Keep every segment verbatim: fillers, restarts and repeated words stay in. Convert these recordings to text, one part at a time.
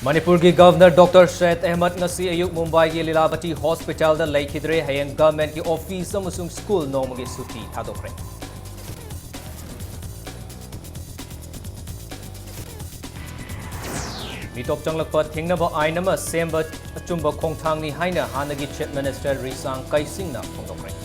ꯃꯅꯤꯄꯨꯔꯒꯤ governor doctor ꯁꯌꯦꯗ Ahmad ꯉꯁꯤ ꯑꯌꯨꯛ ꯃꯨꯝꯕꯥꯏꯒꯤ ꯂꯤꯂꯥꯕꯇꯤ ꯍꯣꯁꯄꯤꯇꯥꯜꯗ ꯂꯩꯈꯤꯗ꯭ꯔꯦ꯫ ꯍꯌꯦꯡ ꯒꯚꯔꯟꯃꯦꯟꯠꯀꯤ ꯑꯣꯐꯤꯁ ꯑꯃꯁꯨꯡ ꯁ꯭ꯀꯨꯜ ꯅꯣꯡꯃꯒꯤ ꯁꯨꯇꯤ ꯊꯥꯗꯣꯛꯈ꯭ꯔꯦ꯫ ꯃꯤꯇꯣꯞ ꯆꯪꯂꯛꯄ ꯊꯤꯡꯅꯕ ꯑꯥꯏꯟ ꯑꯃ ꯁꯦꯝꯕ ꯑꯆꯨꯝꯕ ꯈꯣꯡꯊꯥꯡꯅꯤ ꯍꯥꯏꯅ ꯍꯥꯟꯅꯒꯤ ꯆꯤꯐ ꯃꯤꯅꯤꯁꯇꯔ ꯔꯤꯁꯥꯡ ꯀꯩꯁꯤꯡꯅ ꯐꯣꯡꯗꯣꯛꯈ꯭ꯔꯦ꯫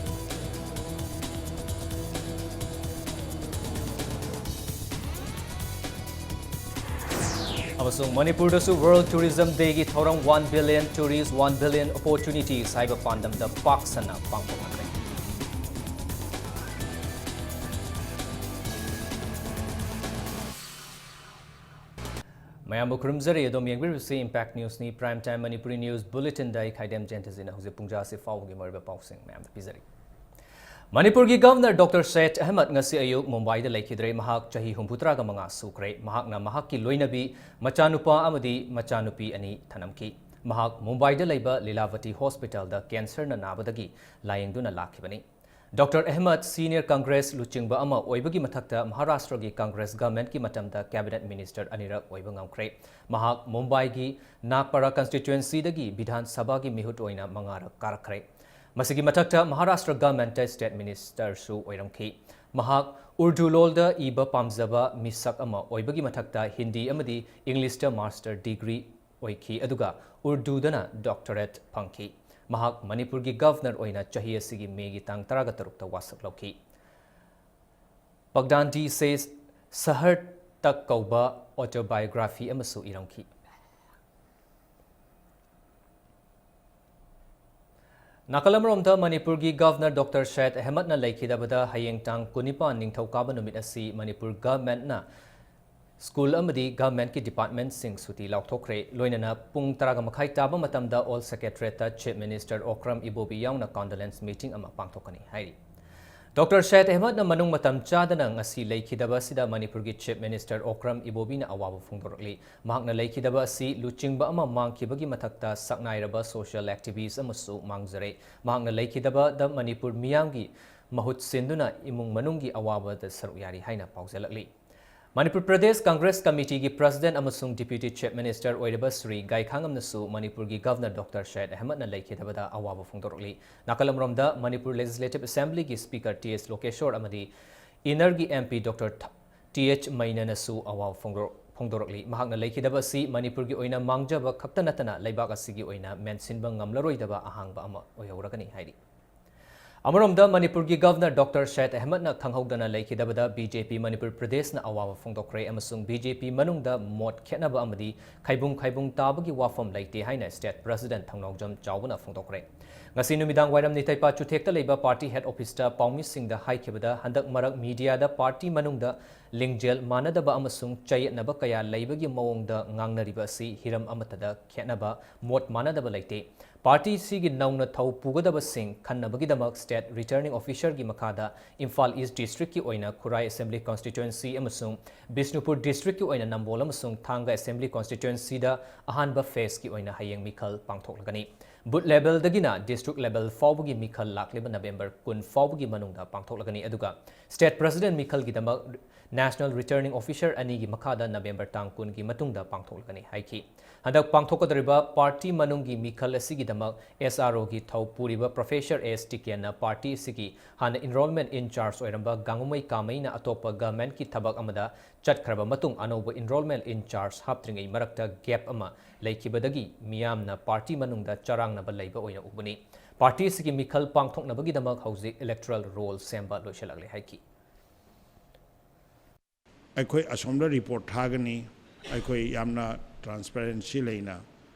ꯑꯃꯁꯨꯡ ꯃꯅꯤꯄꯨꯔꯗꯁꯨ World Tourism Dayꯒꯤ ꯊꯧꯔꯝ One Billion Tourists, One Billion Opportunities ꯍꯥꯏꯕ ꯄꯥꯟꯗꯝꯗ ꯄꯥꯛ ꯁꯟꯅ ꯄꯥꯡꯊꯣꯛꯍꯟꯈ꯭ꯔꯦ꯫ ꯃꯌꯥꯝꯕꯨ ꯈꯨꯔꯨꯝꯖꯔꯤ꯫ ꯑꯗꯣꯝ ꯌꯦꯡꯕꯤꯔꯤꯕꯁꯤ Impact Newsꯅꯤ꯫ Prime Time Manipuri news bulletinꯗ ꯑꯩ ꯈꯥꯏꯗꯦꯝ ꯖꯌꯟꯇꯖꯤꯅ ꯍꯧꯖꯤꯛ ꯄꯨꯡꯖꯥ ꯑꯁꯤ ꯐꯥꯎꯕꯒꯤ ꯃꯔꯨꯑꯣꯏꯕ ꯄꯥꯎꯁꯤꯡ ꯃꯌꯥꯝꯗ ꯄꯤꯖꯔꯤ꯫ ꯃꯅꯤꯄꯨꯔꯒꯤ ꯒꯚꯔꯅꯔ ꯗꯣꯛꯇꯔ ꯁꯌꯦꯗ ꯑꯍꯃꯗ ꯉꯁꯤ ꯑꯌꯨꯛ ꯃꯨꯝꯕꯥꯏꯗ ꯂꯩꯈꯤꯗ꯭ꯔꯦ꯫ ꯃꯍꯥꯛ ꯆꯍꯤ ꯍꯨꯝꯐꯨꯇꯔꯥꯒ ꯃꯉꯥ ꯁꯨꯈ꯭ꯔꯦ꯫ ꯃꯍꯥꯛꯅ ꯃꯍꯥꯛꯀꯤ ꯂꯣꯏꯅꯕꯤ, ꯃꯆꯥꯅꯨꯄꯥ ꯑꯃꯗꯤ ꯃꯆꯥꯅꯨꯄꯤ ꯑꯅꯤ ꯊꯅꯝꯈꯤ꯫ ꯃꯍꯥꯛ ꯃꯨꯝꯕꯥꯏꯗ ꯂꯩꯕ ꯂꯤꯂꯥꯕꯇꯤ ꯍꯣꯁꯄꯤꯇꯥꯜꯗ ꯀꯦꯟꯁꯔꯅ ꯅꯥꯕꯗꯒꯤ ꯂꯥꯌꯦꯡꯗꯨꯅ ꯂꯥꯛꯈꯤꯕꯅꯤ꯫ ꯗꯣꯛꯇꯔ ꯑꯍꯃꯗ ꯁꯤꯅꯤꯌꯔ ꯀꯪꯒ꯭ꯔꯦꯁ ꯂꯨꯆꯤꯡꯕ ꯑꯃ ꯑꯣꯏꯕꯒꯤ ꯃꯊꯛꯇ ꯃꯍꯥꯔꯥꯁꯇ꯭ꯔꯒꯤ ꯀꯪꯒ꯭ꯔꯦꯁ ꯒꯚꯔꯟꯃꯦꯟꯠꯀꯤ ꯃꯇꯝꯗ ꯀꯦꯕꯤꯅꯦꯠ ꯃꯤꯅꯤꯁꯇꯔ ꯑꯅꯤꯔꯛ ꯑꯣꯏꯕ ꯉꯝꯈ꯭ꯔꯦ꯫ ꯃꯍꯥꯛ ꯃꯨꯝꯕꯥꯏꯒꯤ ꯅꯥꯒꯄꯥꯔꯥ ꯀꯟꯁꯇꯤꯇ꯭ꯋꯦꯟꯁꯤꯗꯒꯤ ꯕꯤꯙꯥꯟ ꯁꯚꯥꯒꯤ ꯃꯤꯍꯨꯠ ꯑꯣꯏꯅ ꯃꯉꯥꯔꯛ ꯀꯥꯔꯛꯈ꯭ꯔꯦ꯫ ꯃꯁꯤꯒꯤ ꯃꯊꯛꯇ ꯃꯍꯥꯔꯥꯁꯇ꯭ꯔ ꯒꯚꯔꯟꯃꯦꯟꯠꯇ ꯁ꯭ꯇꯦꯠ ꯃꯤꯅꯤꯁꯇꯔꯁꯨ ꯑꯣꯏꯔꯝꯈꯤ꯫ ꯃꯍꯥꯛ ꯎꯔꯗꯨ ꯂꯣꯜꯗ ꯏꯕ ꯄꯥꯝꯖꯕ ꯃꯤꯁꯛ ꯑꯃ ꯑꯣꯏꯕꯒꯤ ꯃꯊꯛꯇ ꯍꯤꯟꯗꯤ ꯑꯃꯗꯤ ꯏꯪꯂꯤꯁꯇ ꯃꯥꯁꯇꯔ ꯗꯤꯒ꯭ꯔꯤ ꯑꯣꯏꯈꯤ, ꯑꯗꯨꯒ ꯎꯔꯗꯨꯗꯅ ꯗꯣꯛꯇꯔꯦꯠ ꯐꯪꯈꯤ꯫ ꯃꯍꯥꯛ ꯃꯅꯤꯄꯨꯔꯒꯤ ꯒꯚꯔꯅꯔ ꯑꯣꯏꯅ ꯆꯍꯤ ꯑꯁꯤꯒꯤ ꯃꯦꯒꯤ ꯇꯥꯡ ꯇꯔꯥꯒ ꯇꯔꯨꯛꯇ ꯋꯥꯁꯛ ꯂꯧꯈꯤ꯫ ꯄꯒꯗꯥꯟꯗꯤ ꯁꯦ ꯁꯍꯔ ꯇꯛ ꯀꯧꯕ ꯑꯣꯇꯣꯕꯥꯏꯑꯣꯒ꯭ꯔꯥꯐꯤ ꯑꯃꯁꯨ ꯏꯔꯝꯈꯤ꯫ ꯅꯥꯀꯜ ꯑꯃꯔꯣꯝꯗ, ꯃꯅꯤꯄꯨꯔꯒꯤ ꯒꯚꯔꯅꯔ ꯗꯣꯛꯇꯔ ꯁꯌꯦꯗ ꯑꯍꯃꯗꯅ ꯂꯩꯈꯤꯗꯕꯗ ꯍꯌꯦꯡ ꯇꯥꯡ ꯀꯨꯟꯅꯤꯄꯥꯟ ꯅꯤꯡꯊꯧꯀꯥꯕ ꯅꯨꯃꯤꯠ ꯑꯁꯤ ꯃꯅꯤꯄꯨꯔ ꯒꯚꯔꯟꯃꯦꯟꯠꯅ ꯁ꯭ꯀꯨꯜ ꯑꯃꯗꯤ ꯒꯚꯔꯟꯃꯦꯟꯠꯀꯤ ꯗꯤꯄꯥꯔꯠꯃꯦꯟꯠꯁꯤꯡ ꯁꯨꯇꯤ ꯂꯥꯎꯊꯣꯛꯈ꯭ꯔꯦ꯫ ꯂꯣꯏꯅꯅ ꯄꯨꯡ ꯇꯔꯥꯒ ꯃꯈꯥꯏ ꯇꯥꯕ ꯃꯇꯝꯗ ꯑꯣꯜ ꯁꯦꯀ꯭ꯔꯦꯇꯔꯤꯌꯦꯠꯇ ꯆꯤꯐ ꯃꯤꯅꯤꯁꯇꯔ ꯑꯣꯀ꯭ꯔꯝ ꯏꯕꯣꯕꯤ ꯌꯥꯎꯅ ꯀꯣꯟꯗꯣꯂꯦꯟꯁ ꯃꯤꯇꯤꯡ ꯑꯃ ꯄꯥꯡꯊꯣꯛꯀꯅꯤ ꯍꯥꯏꯔꯤ꯫ ꯗꯣꯛꯇꯔ ꯁꯌꯦꯗ ꯑꯍꯃꯗꯅ ꯃꯅꯨꯡ ꯃꯇꯝ ꯆꯥꯗꯅ ꯉꯁꯤ ꯂꯩꯈꯤꯗꯕ ꯑꯁꯤꯗ ꯃꯅꯤꯄꯨꯔꯒꯤ ꯆꯤꯐ ꯃꯤꯅꯤꯁꯇꯔ ꯑꯣꯀ꯭ꯔꯝ ꯏꯕꯣꯕꯤꯅ ꯑꯋꯥꯕ ꯐꯣꯡꯗꯣꯔꯛꯂꯤ꯫ ꯃꯍꯥꯛꯅ ꯂꯩꯈꯤꯗꯕ ꯑꯁꯤ ꯂꯨꯆꯤꯡꯕ ꯑꯃ ꯃꯥꯡꯈꯤꯕꯒꯤ ꯃꯊꯛꯇ ꯁꯛꯅꯥꯏꯔꯕ ꯁꯣꯁꯤꯌꯦꯜ ꯑꯦꯛꯇꯤꯚꯤꯁ꯭ꯠ ꯑꯃꯁꯨ ꯃꯥꯡꯖꯔꯦ꯫ ꯃꯍꯥꯛꯅ ꯂꯩꯈꯤꯗꯕꯗ ꯃꯅꯤꯄꯨꯔ ꯃꯤꯌꯥꯝꯒꯤ ꯃꯍꯨꯠ ꯁꯤꯟꯗꯨꯅ ꯏꯃꯨꯡ ꯃꯅꯨꯡꯒꯤ ꯑꯋꯥꯕꯗ ꯁꯔꯨꯛ ꯌꯥꯔꯤ ꯍꯥꯏꯅ ꯄꯥꯎꯖꯦꯜꯂꯛꯂꯤ꯫ ꯃꯅꯤꯄꯨꯔ ꯄ꯭ꯔꯗꯦꯁ ꯀꯪꯒ꯭ꯔꯦꯁ ꯀꯃꯤꯇꯤꯒꯤ ꯄ꯭ꯔꯁꯤꯗꯦꯟꯠ ꯑꯃꯁꯨꯡ ꯗꯤꯄ꯭ꯌꯨꯇꯤ ꯆꯤꯐ ꯃꯤꯅꯤꯁꯇꯔ ꯑꯣꯏꯔꯤꯕ ꯁ꯭ꯔꯤ ꯒꯥꯏꯈꯥꯉꯝꯅꯁꯨ ꯃꯅꯤꯄꯨꯔꯒꯤ ꯒꯚꯔꯅꯔ ꯗꯣꯛꯇꯔ ꯁꯌꯦꯗ ꯑꯍꯃꯗꯅ ꯂꯩꯈꯤꯗꯕꯗ ꯑꯋꯥꯕ ꯐꯣꯡꯗꯣꯔꯛꯂꯤ꯫ ꯅꯥꯀꯜ ꯑꯃꯔꯣꯝꯗ ꯃꯅꯤꯄꯨꯔ ꯂꯦꯖꯤꯁꯂꯦꯇꯤꯚ ꯑꯦꯁꯦꯝꯕ꯭ꯂꯤꯒꯤ ꯁ꯭ꯄꯤꯀꯔ ꯇꯤ ꯑꯦꯁ ꯂꯣꯀꯦꯁꯣꯔ ꯑꯃꯗꯤ ꯏꯟꯅꯔꯒꯤ ꯑꯦꯝ ꯄꯤ ꯗꯣꯛꯇꯔ ꯊ-, ꯇꯤ ꯑꯩꯆ ꯃꯩꯅꯅꯁꯨ ꯑꯋꯥꯕ ꯐꯣꯡꯗꯣꯔꯛ-, ꯐꯣꯡꯗꯣꯔꯛꯂꯤ꯫ ꯃꯍꯥꯛꯅ ꯂꯩꯈꯤꯗꯕ ꯑꯁꯤ ꯃꯅꯤꯄꯨꯔꯒꯤ ꯑꯣꯏꯅ ꯃꯥꯡꯖꯕ ꯈꯛꯇ ꯅꯠꯇꯅ ꯂꯩꯕꯥꯛ ꯑꯁꯤꯒꯤ ꯑꯣꯏꯅ ꯃꯦꯟꯁꯤꯟꯕ ꯉꯝꯂꯔꯣꯏꯗꯕ ꯑꯍꯥꯡꯕ ꯑꯃ ꯑꯣꯏꯍꯧꯔꯒꯅꯤ ꯍꯥꯏꯔꯤ꯫ ꯑꯃꯔꯣꯝꯗ ꯃꯅꯤꯄꯨꯔꯒꯤ ꯒꯚꯔꯅꯔ ꯗꯣꯛꯇꯔ ꯁꯌꯦꯗ ꯑꯍꯃꯗꯅ ꯈꯪꯍꯧꯗꯅ ꯂꯩꯈꯤꯗꯕꯗ ꯕꯤ ꯖꯦ ꯄꯤ ꯃꯅꯤꯄꯨꯔ ꯄ꯭ꯔꯗꯦꯁꯅ ꯑꯋꯥꯕ ꯐꯣꯡꯗꯣꯛꯈ꯭ꯔꯦ ꯑꯃꯁꯨꯡ ꯕꯤ ꯖꯦ ꯄꯤ ꯃꯅꯨꯡꯗ ꯃꯣꯠ ꯈꯦꯠꯅꯕ ꯑꯃꯗꯤ ꯈꯥꯏꯕꯨꯡ ꯈꯥꯏꯕꯨꯡ ꯇꯥꯕꯒꯤ ꯋꯥꯐꯝ ꯂꯩꯇꯦ ꯍꯥꯏꯅ ꯁ꯭ꯇꯦꯠ ꯄ꯭ꯔꯁꯤꯗꯦꯟꯠ ꯊꯧꯅꯥꯎꯖꯝ ꯆꯥꯎꯕꯅ ꯐꯣꯡꯗꯣꯛꯈ꯭ꯔꯦ꯫ ꯉꯁꯤ ꯅꯨꯃꯤꯗꯥꯡ ꯋꯥꯏꯔꯝ ꯅꯤꯊꯩꯄꯥ ꯆꯨꯊꯦꯛꯇ ꯂꯩꯕ ꯄꯥꯔꯇꯤ ꯍꯦꯗ ꯑꯣꯐꯤꯁꯇ ꯄꯥꯎꯃꯤꯁꯤꯡꯗ ꯍꯥꯏꯈꯤꯕꯗ, ꯍꯟꯗꯛ ꯃꯔꯛ ꯃꯤꯗꯤꯌꯥꯗ ꯄꯥꯔꯇꯤ ꯃꯅꯨꯡꯗ ꯂꯤꯡꯖꯦꯜ ꯃꯥꯟꯅꯗꯕ ꯑꯃꯁꯨꯡ ꯆꯌꯦꯠꯅꯕ ꯀꯌꯥ ꯂꯩꯕꯒꯤ ꯃꯑꯣꯡꯗ ꯉꯥꯡꯅꯔꯤꯕ ꯑꯁꯤ ꯍꯤꯔꯝ ꯑꯃꯠꯇꯗ ꯈꯦꯠꯅꯕ, ꯃꯣꯠ ꯃꯥꯟꯅꯗꯕ ꯂꯩꯇꯦ꯫ ꯄꯥꯔꯇꯤ ꯑꯁꯤꯒꯤ ꯅꯧꯅ ꯊꯧ ꯄꯨꯒꯗꯕꯁꯤꯡ ꯈꯟꯅꯕꯒꯤꯗꯃꯛ ꯁ꯭ꯇꯦꯠ ꯔꯤꯇꯔꯅꯤꯡ ꯑꯣꯐꯤꯁꯔꯒꯤ ꯃꯈꯥꯗ ꯏꯝꯐꯥꯜ ꯏꯁ꯭ꯠ ꯗꯤꯁꯇ꯭ꯔꯤꯛꯀꯤ ꯑꯣꯏꯅ ꯈꯨꯔꯥꯏ ꯑꯦꯁꯦꯝꯕ꯭ꯂꯤ ꯀꯟꯁꯇꯤꯇ꯭ꯋꯦꯟꯁꯤ ꯑꯃꯁꯨꯡ ꯕꯤꯁꯅꯨꯄꯨꯔ ꯗꯤꯁꯇ꯭ꯔꯤꯛꯀꯤ ꯑꯣꯏꯅ ꯅꯝꯕꯣꯜ ꯑꯃꯁꯨꯡ ꯊꯥꯡꯒ ꯑꯦꯁꯦꯝꯕ꯭ꯂꯤ ꯀꯟꯁꯇꯤꯇ꯭ꯋꯦꯟꯁꯤꯗ ꯑꯍꯥꯟꯕ ꯐꯦꯖꯀꯤ ꯑꯣꯏꯅ ꯍꯌꯦꯡ ꯃꯤꯈꯜ ꯄꯥꯡꯊꯣꯛꯂꯒꯅꯤ꯫ ꯕꯨꯊ ꯂꯦꯚꯦꯜꯗꯒꯤꯅ ꯗꯤꯁꯇ꯭ꯔꯤꯛ ꯂꯦꯚꯦꯜ ꯐꯥꯎꯕꯒꯤ ꯃꯤꯈꯜ ꯂꯥꯛꯂꯤꯕ ꯅꯕꯦꯝꯕꯔ ꯀꯨꯟ ꯐꯥꯎꯕꯒꯤ ꯃꯅꯨꯡꯗ ꯄꯥꯡꯊꯣꯛꯂꯒꯅꯤ, ꯑꯗꯨꯒ ꯁ꯭ꯇꯦꯠ ꯄ꯭ꯔꯁꯤꯗꯦꯟꯠ ꯃꯤꯈꯜꯒꯤꯗꯃꯛ ꯅꯦꯁꯅꯦꯜ ꯔꯤꯇꯔꯅꯤꯡ ꯑꯣꯐꯤꯁꯔ ꯑꯅꯤꯒꯤ ꯃꯈꯥꯗ ꯅꯕꯦꯝꯕꯔ ꯇꯥꯡ ꯀꯨꯟꯒꯤ ꯃꯇꯨꯡꯗ ꯄꯥꯡꯊꯣꯛꯂꯒꯅꯤ ꯍꯥꯏꯈꯤ꯫ ꯍꯟꯗꯛ ꯄꯥꯡꯊꯣꯛꯀꯗꯧꯔꯤꯕ ꯄꯥꯔꯇꯤ ꯃꯅꯨꯡꯒꯤ ꯃꯤꯈꯜ ꯑꯁꯤꯒꯤꯗꯃꯛ ꯑꯦꯁ ꯑꯥꯔ ꯑꯣꯒꯤ ꯊꯧ ꯄꯨꯔꯤꯕ ꯄ꯭ꯔꯣꯐꯦꯁꯔ ꯑꯦꯁ ꯇꯤꯀꯦꯟꯅ ꯄꯥꯔꯇꯤ ꯑꯁꯤꯒꯤ ꯍꯥꯟꯅ ꯏꯟꯔꯣꯜꯃꯦꯟꯠ ꯏꯟ ꯆꯥꯔꯖ ꯑꯣꯏꯔꯝꯕ ꯒꯥꯡꯉꯨꯃꯩ ꯀꯥꯃꯩꯅ ꯑꯇꯣꯞꯄ ꯒꯚꯔꯟꯃꯦꯟꯠꯀꯤ ꯊꯕꯛ ꯑꯃꯗ ꯆꯠꯈ꯭ꯔꯕ ꯃꯇꯨꯡ ꯑꯅꯧꯕ ꯏꯟꯔꯣꯜꯃꯦꯟꯠ ꯏꯟ ꯆꯥꯔꯖ ꯍꯥꯞꯇ꯭ꯔꯤꯉꯩ ꯃꯔꯛꯇ ꯒꯦꯞ ꯑꯃ ꯂꯩꯈꯤꯕꯗꯒꯤ ꯃꯤꯌꯥꯝꯅ ꯄꯥꯔꯇꯤ ꯃꯅꯨꯡꯗ ꯆꯔꯥꯡꯅꯕ ꯂꯩꯕ ꯑꯣꯏꯅ ꯎꯕꯅꯤ꯫ ꯄꯥꯔꯇꯤ ꯑꯁꯤꯒꯤ ꯃꯤꯈꯜ ꯄꯥꯡꯊꯣꯛꯅꯕꯒꯤꯗꯃꯛ ꯍꯧꯖꯤꯛ ꯏꯂꯦꯛꯇꯣꯔꯦꯜ ꯔꯣꯜ ꯁꯦꯝꯕ ꯂꯣꯏꯁꯤꯜꯂꯛꯂꯦ ꯍꯥꯏꯈꯤ꯫ ꯑꯩꯈꯣꯏ ꯑꯁꯣꯝꯗ ꯔꯤꯄꯣꯔꯠ ꯊꯥꯒꯅꯤ꯫ ꯑꯩꯈꯣꯏ ꯌꯥꯝꯅ ꯇ꯭ꯔꯥꯟꯁꯄꯦꯔꯦꯟꯁꯤ ꯂꯩꯅ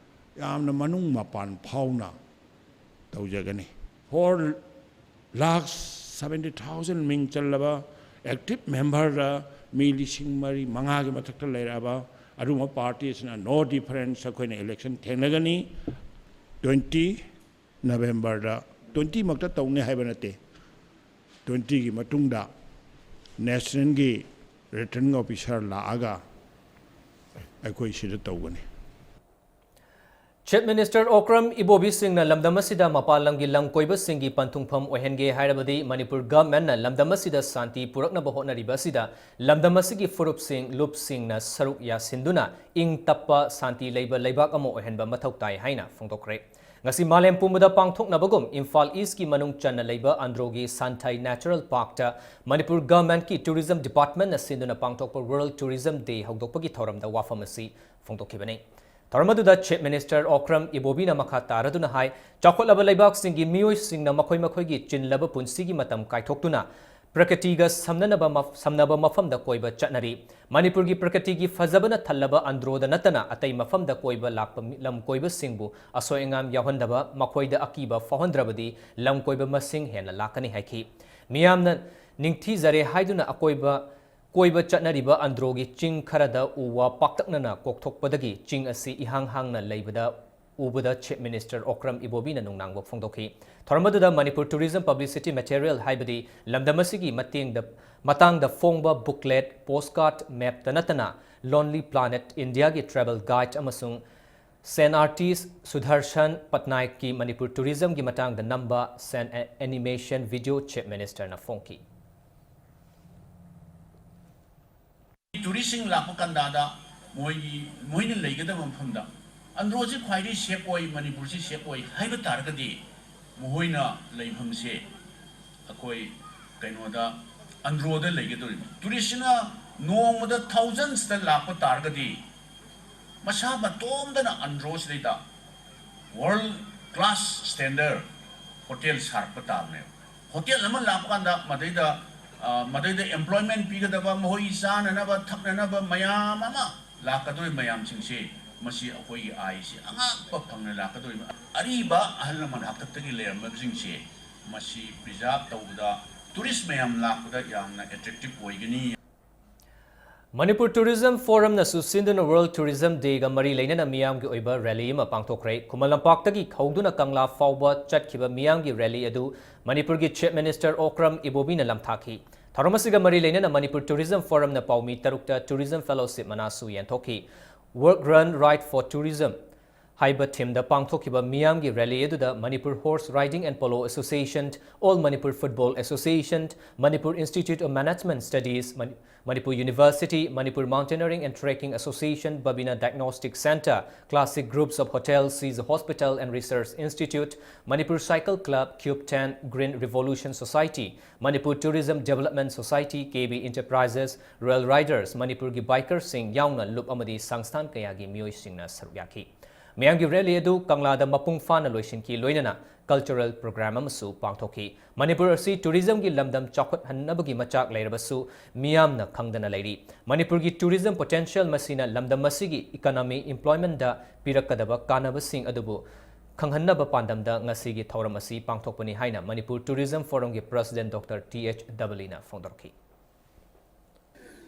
ꯌꯥꯝꯅ ꯃꯅꯨꯡ ꯃꯄꯥꯟ ꯐꯥꯎꯅ ꯇꯧꯖꯒꯅꯤ꯫ ꯐꯣꯔ ꯂꯥꯈ ꯁꯕꯦꯟꯇꯤ ꯊꯥꯎꯖꯟ ꯃꯤꯡ ꯆꯜꯂꯕ ꯑꯦꯛꯇꯤꯚ ꯃꯦꯝꯕꯔꯗ ꯃꯤ ꯂꯤꯁꯤꯡ ꯃꯔꯤ ꯃꯉꯥꯒꯤ ꯃꯊꯛꯇ ꯂꯩꯔꯛꯑꯕ ꯑꯗꯨꯒꯨꯝꯕ ꯄꯥꯔꯇꯤ ꯑꯁꯤꯅ ꯅꯣ ꯗꯤꯐꯔꯦꯟꯁ ꯑꯩꯈꯣꯏꯅ ꯏꯂꯦꯛꯁꯟ ꯊꯦꯡꯅꯒꯅꯤ꯫ ꯇ꯭ꯋꯦꯟꯇꯤ ꯅꯕꯦꯝꯕꯔꯗ, ꯇ꯭ꯋꯦꯟꯇꯤ ꯃꯛꯇ ꯇꯧꯅꯤ ꯍꯥꯏꯕ ꯅꯠꯇꯦ, ꯇ꯭ꯋꯦꯟꯇꯤꯒꯤ ꯃꯇꯨꯡꯗ ꯅꯦꯁꯅꯦꯜꯒꯤ ꯔꯤꯇꯔꯅꯤꯡ ꯑꯣꯐꯤꯁꯥꯔ ꯂꯥꯛꯑꯒ ꯑꯩꯈꯣꯏ ꯁꯤꯗ ꯇꯧꯒꯅꯤ꯫ Chief Minister Okram Ibobi ꯁꯤꯡꯅ ꯂꯝꯗꯝ ꯑꯁꯤꯗ ꯃꯄꯥꯟ ꯂꯝꯒꯤ ꯂꯝ ꯀꯣꯏꯕꯁꯤꯡꯒꯤ ꯄꯟꯊꯨꯡꯐꯝ ꯑꯣꯏꯍꯟꯒꯦ ꯍꯥꯏꯔꯕꯗꯤ ꯃꯅꯤꯄꯨꯔ ꯒꯚꯔꯟꯃꯦꯟꯠꯅ ꯂꯝꯗꯝ ꯑꯁꯤꯗ ꯁꯥꯟꯇꯤ ꯄꯨꯔꯛꯅꯕ ꯍꯣꯠꯅꯔꯤꯕ ꯑꯁꯤꯗ ꯂꯝꯗꯝ ꯑꯁꯤꯒꯤ ꯐꯨꯔꯨꯞꯁꯤꯡ, ꯂꯨꯞꯁꯤꯡꯅ ꯁꯔꯨꯛ ꯌꯥꯁꯤꯟꯗꯨꯅ ꯏꯪ ꯇꯞꯄ, ꯁꯥꯟꯇꯤ ꯂꯩꯕ ꯂꯩꯕꯥꯛ ꯑꯃ ꯑꯣꯏꯍꯟꯕ ꯃꯊꯧ ꯇꯥꯏ ꯍꯥꯏꯅ ꯐꯣꯡꯗꯣꯛꯈ꯭ꯔꯦ꯫ ꯉꯁꯤ ꯃꯥꯂꯦꯝ ꯄꯨꯝꯕꯗ ꯄꯥꯡꯊꯣꯛꯅꯕꯒꯨꯝ ꯏꯝꯐꯥꯜ ꯏꯁ꯭ꯠꯀꯤ ꯃꯅꯨꯡ ꯆꯟꯅ ꯂꯩꯕ ꯑꯟꯗ꯭ꯔꯣꯒꯤ ꯁꯥꯟꯊꯩ ꯅꯦꯆꯔꯦꯜ ꯄꯥꯔꯛꯇ ꯃꯅꯤꯄꯨꯔ ꯒꯚꯔꯟꯃꯦꯟꯠꯀꯤ ꯇꯨꯔꯤꯖꯝ ꯗꯤꯄꯥꯔꯠꯃꯦꯟꯠꯅ ꯁꯤꯟꯗꯨꯅ ꯄꯥꯡꯊꯣꯛꯄ ꯋꯥꯔꯜꯗ ꯇꯨꯔꯤꯖꯝ ꯗꯦ ꯍꯧꯗꯣꯛꯄꯒꯤ ꯊꯧꯔꯝꯗ ꯋꯥꯐꯝ ꯑꯁꯤ ꯐꯣꯡꯗꯣꯛꯈꯤꯕꯅꯤ꯫ ꯊꯧꯔꯝ ꯑꯗꯨꯗ ꯆꯤꯐ ꯃꯤꯅꯤꯁꯇꯔ ꯑꯣꯀ꯭ꯔꯝ ꯏꯕꯣꯕꯤꯅ ꯃꯈꯥ ꯇꯥꯔꯗꯨꯅ ꯍꯥꯏ, ꯆꯥꯎꯈꯠꯂꯕ ꯂꯩꯕꯥꯛꯁꯤꯡꯒꯤ ꯃꯤꯑꯣꯏꯁꯤꯡꯅ ꯃꯈꯣꯏ ꯃꯈꯣꯏꯒꯤ ꯆꯤꯜꯂꯕ ꯄꯨꯟꯁꯤꯒꯤ ꯃꯇꯝ ꯀꯥꯏꯊꯣꯛꯇꯨꯅ ꯄ꯭ꯔꯀ꯭ꯔꯤꯇꯤꯒ ꯁꯝꯅꯅꯕ ꯃꯐ-, ꯁꯝꯅꯕ ꯃꯐꯝꯗ ꯀꯣꯏꯕ ꯆꯠꯅꯔꯤ꯫ ꯃꯅꯤꯄꯨꯔꯒꯤ ꯄ꯭ꯔꯀ꯭ꯔꯤꯇꯤꯒꯤ ꯐꯖꯕꯅ ꯊꯜꯂꯕ ꯑꯟꯗ꯭ꯔꯣꯗ ꯅꯠꯇꯅ ꯑꯇꯩ ꯃꯐꯝꯗ ꯀꯣꯏꯕ ꯂꯥꯛꯄ ꯃꯤ-, ꯂꯝ ꯀꯣꯏꯕꯁꯤꯡꯕꯨ ꯑꯁꯣꯏ ꯑꯉꯥꯝ ꯌꯥꯎꯍꯟꯗꯕ, ꯃꯈꯣꯏꯗ ꯑꯀꯤꯕ ꯐꯥꯎꯍꯟꯗ꯭ꯔꯕꯗꯤ ꯂꯝ ꯀꯣꯏꯕ ꯃꯁꯤꯡ ꯍꯦꯟꯅ ꯂꯥꯛꯀꯅꯤ ꯍꯥꯏꯈꯤ꯫ ꯃꯤꯌꯥꯝꯅ ꯅꯤꯡꯊꯤꯖꯔꯦ ꯍꯥꯏꯗꯨꯅ ꯑꯀꯣꯏꯕ ꯀꯣꯏꯕ ꯆꯠꯅꯔꯤꯕ ꯑꯟꯗ꯭ꯔꯣꯒꯤ ꯆꯤꯡ ꯈꯔꯗ ꯎ ꯋꯥ ꯄꯥꯛꯇꯛꯅꯅ ꯀꯣꯛꯊꯣꯛꯄꯗꯒꯤ ꯆꯤꯡ ꯑꯁꯤ ꯏꯍꯥꯡ ꯍꯥꯡꯅ ꯂꯩꯕꯗ ꯎꯕꯗ ꯆꯤꯐ ꯃꯤꯅꯤꯁꯇꯔ ꯑꯣꯀ꯭ꯔꯝ ꯏꯕꯣꯕꯤꯅ ꯅꯨꯡꯅꯥꯡꯕ ꯐꯣꯡꯗꯣꯛꯈꯤ꯫ ꯊꯧꯔꯝ ꯑꯗꯨꯗ ꯃꯅꯤꯄꯨꯔ ꯇꯨꯔꯤꯖꯝ ꯄꯕ꯭ꯂꯤꯁꯤꯇꯤ ꯃꯦꯇꯔꯤꯌꯦꯜ ꯍꯥꯏꯕꯗꯤ ꯂꯝꯗꯝ ꯑꯁꯤꯒꯤ ꯃꯇꯦꯡꯗ, ꯃꯇꯥꯡꯗ ꯐꯣꯡꯕ ꯕꯨꯛꯂꯦꯠ, ꯄꯣꯁ ꯀꯥꯔꯗ, ꯃꯦꯞꯇ ꯅꯠꯇꯅ ꯂꯣꯟꯂꯤ ꯄ꯭ꯂꯥꯅꯦꯠ ꯏꯟꯗꯤꯌꯥꯒꯤ ꯇ꯭ꯔꯦꯚꯦꯜ ꯒꯥꯏꯗ ꯑꯃꯁꯨꯡ ꯁꯦꯟ ꯑꯥꯔꯇꯤꯁ ꯁꯨꯗꯔꯁꯟ ꯄꯠꯅꯥꯏꯛꯀꯤ ꯃꯅꯤꯄꯨꯔ ꯇꯨꯔꯤꯖꯝꯒꯤ ꯃꯇꯥꯡꯗ ꯅꯝꯕ ꯁꯦꯟ ꯑꯦ-, ꯑꯦꯅꯤꯃꯦꯁꯟ ꯚꯤꯗꯤꯑꯣ ꯆꯤꯐ ꯃꯤꯅꯤꯁꯇꯔꯅ ꯐꯣꯡꯈꯤ꯫ ꯇꯨꯔꯤꯁꯁꯤꯡ ꯂꯥꯛꯄ ꯀꯟꯗꯥꯗ ꯃꯣꯏꯒꯤ, ꯃꯣꯏꯅ ꯂꯩꯒꯗꯕ ꯃꯐꯝꯗ ꯑꯟꯗ꯭ꯔꯣꯁꯤ ꯈ꯭ꯋꯥꯏꯗꯒꯤ ꯁꯦꯐ ꯑꯣꯏ, ꯃꯅꯤꯄꯨꯔꯁꯤ ꯁꯦꯐ ꯑꯣꯏ ꯍꯥꯏꯕ ꯇꯥꯔꯒꯗꯤ ꯃꯈꯣꯏꯅ ꯂꯩꯐꯝꯁꯦ ꯑꯩꯈꯣꯏ ꯀꯩꯅꯣꯗ, ꯑꯟꯗ꯭ꯔꯣꯗ ꯂꯩꯒꯗꯧꯔꯤꯕꯅꯤ꯫ ꯇꯨꯔꯤꯁꯁꯤꯅ ꯅꯣꯡꯃꯗ ꯊꯥꯎꯖꯟꯁꯇ ꯂꯥꯛꯄ ꯇꯥꯔꯒꯗꯤ ꯃꯁꯥ ꯃꯇꯣꯝꯗꯅ ꯑꯟꯗ꯭ꯔꯣꯁꯤꯗꯩꯗ ꯋꯥꯔꯜ ꯀ꯭ꯂꯥꯁ ꯁ꯭ꯇꯦꯟꯗꯔꯗ ꯍꯣꯇꯦꯜ ꯁꯥꯔꯛꯄ ꯇꯥꯕꯅꯦꯕ꯫ ꯍꯣꯇꯦꯜ ꯑꯃ ꯂꯥꯛꯄ ꯀꯥꯟꯗ ꯃꯗꯩꯗ, ꯑ, ꯃꯗꯩꯗ ꯑꯦꯝꯄ꯭ꯂꯣꯏꯃꯦꯟ ꯄꯤꯒꯗꯕ, ꯃꯈꯣꯏꯒꯤ ꯆꯥꯅꯅꯕ ꯊꯛꯅꯅꯕ ꯃꯌꯥꯝ ꯑꯃ ꯂꯥꯛꯀꯗꯧꯔꯤꯕ ꯃꯌꯥꯝꯁꯤꯡꯁꯦ, ꯃꯁꯤ ꯑꯩꯈꯣꯏꯒꯤ ꯑꯥꯏꯁꯤ ꯑꯉꯥꯛꯄ ꯐꯪꯅ ꯂꯥꯛꯀꯗꯧꯔꯤꯕ꯫ ꯑꯔꯤꯕ ꯑꯍꯜ ꯂꯃꯟ ꯍꯥꯛꯇꯛꯇꯒꯤ ꯂꯩꯔꯝꯕꯁꯤꯡꯁꯦ ꯃꯁꯤ ꯄ꯭ꯔꯤꯖꯥꯔꯚ ꯇꯧꯕꯗ ꯇꯨꯔꯤꯁ ꯃꯌꯥꯝ ꯂꯥꯛꯄꯗ ꯌꯥꯝꯅ ꯑꯦꯇ꯭ꯔꯦꯛꯇꯤꯚ ꯑꯣꯏꯒꯅꯤ꯫ ꯃꯅꯤꯄꯨꯔ ꯇꯨꯔꯤꯖꯝ ꯐꯣꯔꯝꯅꯁꯨ ꯁꯤꯟꯗꯨꯅ ꯋꯥꯔꯜꯗ ꯇꯨꯔꯤꯖꯝ ꯗꯦꯒ ꯃꯔꯤ ꯂꯩꯅꯅ ꯃꯤꯌꯥꯝꯒꯤ ꯑꯣꯏꯕ ꯔꯦꯂꯤ ꯑꯃ ꯄꯥꯡꯊꯣꯛꯈ꯭ꯔꯦ꯫ ꯈꯨꯃꯟ ꯂꯝꯄꯥꯛꯇꯒꯤ ꯍꯧꯗꯨꯅ ꯀꯪꯂꯥ ꯐꯥꯎꯕ ꯆꯠꯈꯤꯕ ꯃꯤꯌꯥꯝꯒꯤ ꯔꯦꯂꯤ ꯑꯗꯨ ꯃꯅꯤꯄꯨꯔꯒꯤ ꯆꯤꯐ ꯃꯤꯅꯤꯁꯇꯔ ꯑꯣꯀ꯭ꯔꯝ ꯏꯕꯣꯕꯤꯅ ꯂꯝꯊꯥꯈꯤ꯫ ꯊꯧꯔꯝ ꯑꯁꯤꯒ ꯃꯔꯤ ꯂꯩꯅꯅ ꯃꯅꯤꯄꯨꯔ ꯇꯨꯔꯤꯖꯝ ꯐꯣꯔꯝꯅ ꯄꯥꯎꯃꯤ ꯇꯔꯨꯛꯇ ꯇꯨꯔꯤꯖꯝ ꯐꯦꯂꯣꯁꯤꯞ ꯃꯅꯥꯁꯨ ꯌꯦꯟꯊꯣꯛꯈꯤ꯫ Work Run Ride for Tourism ꯍꯥꯏꯕ theme ꯗ ꯄꯥꯡꯊꯣꯛꯈꯤꯕ ꯃꯤꯌꯥꯝꯒꯤ rally ꯑꯗꯨꯗ Manipur Horse Riding and Polo Association, All Manipur Football Association, Manipur Institute of Management Studies, Mani-, Manipur University, Manipur Mountaineering and Trekking Association, Babina Diagnostic Centre, Classic Groups of Hotels, Seas Hospital and Research Institute, Manipur Cycle Club, Cube ten, Green Revolution Society, Manipur Tourism Development Society, K B Enterprises, Royal Riders, ꯃꯅꯤꯄꯨꯔꯒꯤ biker ꯁꯤꯡ ꯌꯥꯎꯅ ꯂꯨꯞ ꯑꯃꯗꯤ ꯁꯪꯁꯊꯥꯟ ꯀꯌꯥꯒꯤ ꯃꯤꯑꯣꯏꯁꯤꯡꯅ ꯁꯔꯨꯛ ꯌꯥꯈꯤ꯫ ꯃꯤꯌꯥꯝꯒꯤ rally ꯑꯗꯨ ꯀꯪꯂꯥꯗ ꯃꯄꯨꯡ ꯐꯥꯅ ꯂꯣꯏꯁꯤꯟꯈꯤ, ꯂꯣꯏꯅꯅ cultural program ꯑꯃꯁꯨ ꯄꯥꯡꯊꯣꯛꯈꯤ꯫ ꯃꯅꯤꯄꯨꯔ ꯑꯁꯤ tourism ꯒꯤ ꯂꯝꯗꯝ ꯆꯥꯎꯈꯠꯍꯟꯅꯕꯒꯤ ꯃꯆꯥꯛ ꯂꯩꯔꯕꯁꯨ, ꯃꯤꯌꯥꯝꯅ ꯈꯪꯗꯅ ꯂꯩꯔꯤ꯫ ꯃꯅꯤꯄꯨꯔꯒꯤ tourism potential ꯃꯁꯤꯅ ꯂꯝꯗꯝ ꯑꯁꯤꯒꯤ economy, employment ꯗ ꯄꯤꯔꯛꯀꯗꯕ ꯀꯥꯟꯅꯕꯁꯤꯡ ꯑꯗꯨꯕꯨ ꯈꯪꯍꯟꯅꯕ ꯄꯥꯟꯗꯝꯗ ꯉꯁꯤꯒꯤ ꯊꯧꯔꯝ ꯑꯁꯤ ꯄꯥꯡꯊꯣꯛꯄꯅꯤ ꯍꯥꯏꯅ ꯃꯅꯤꯄꯨꯔ Tourism Forum ꯒꯤ President Doctor T H ꯗꯕꯂꯤꯅ ꯐꯣꯡꯗꯣꯔꯛꯈꯤ꯫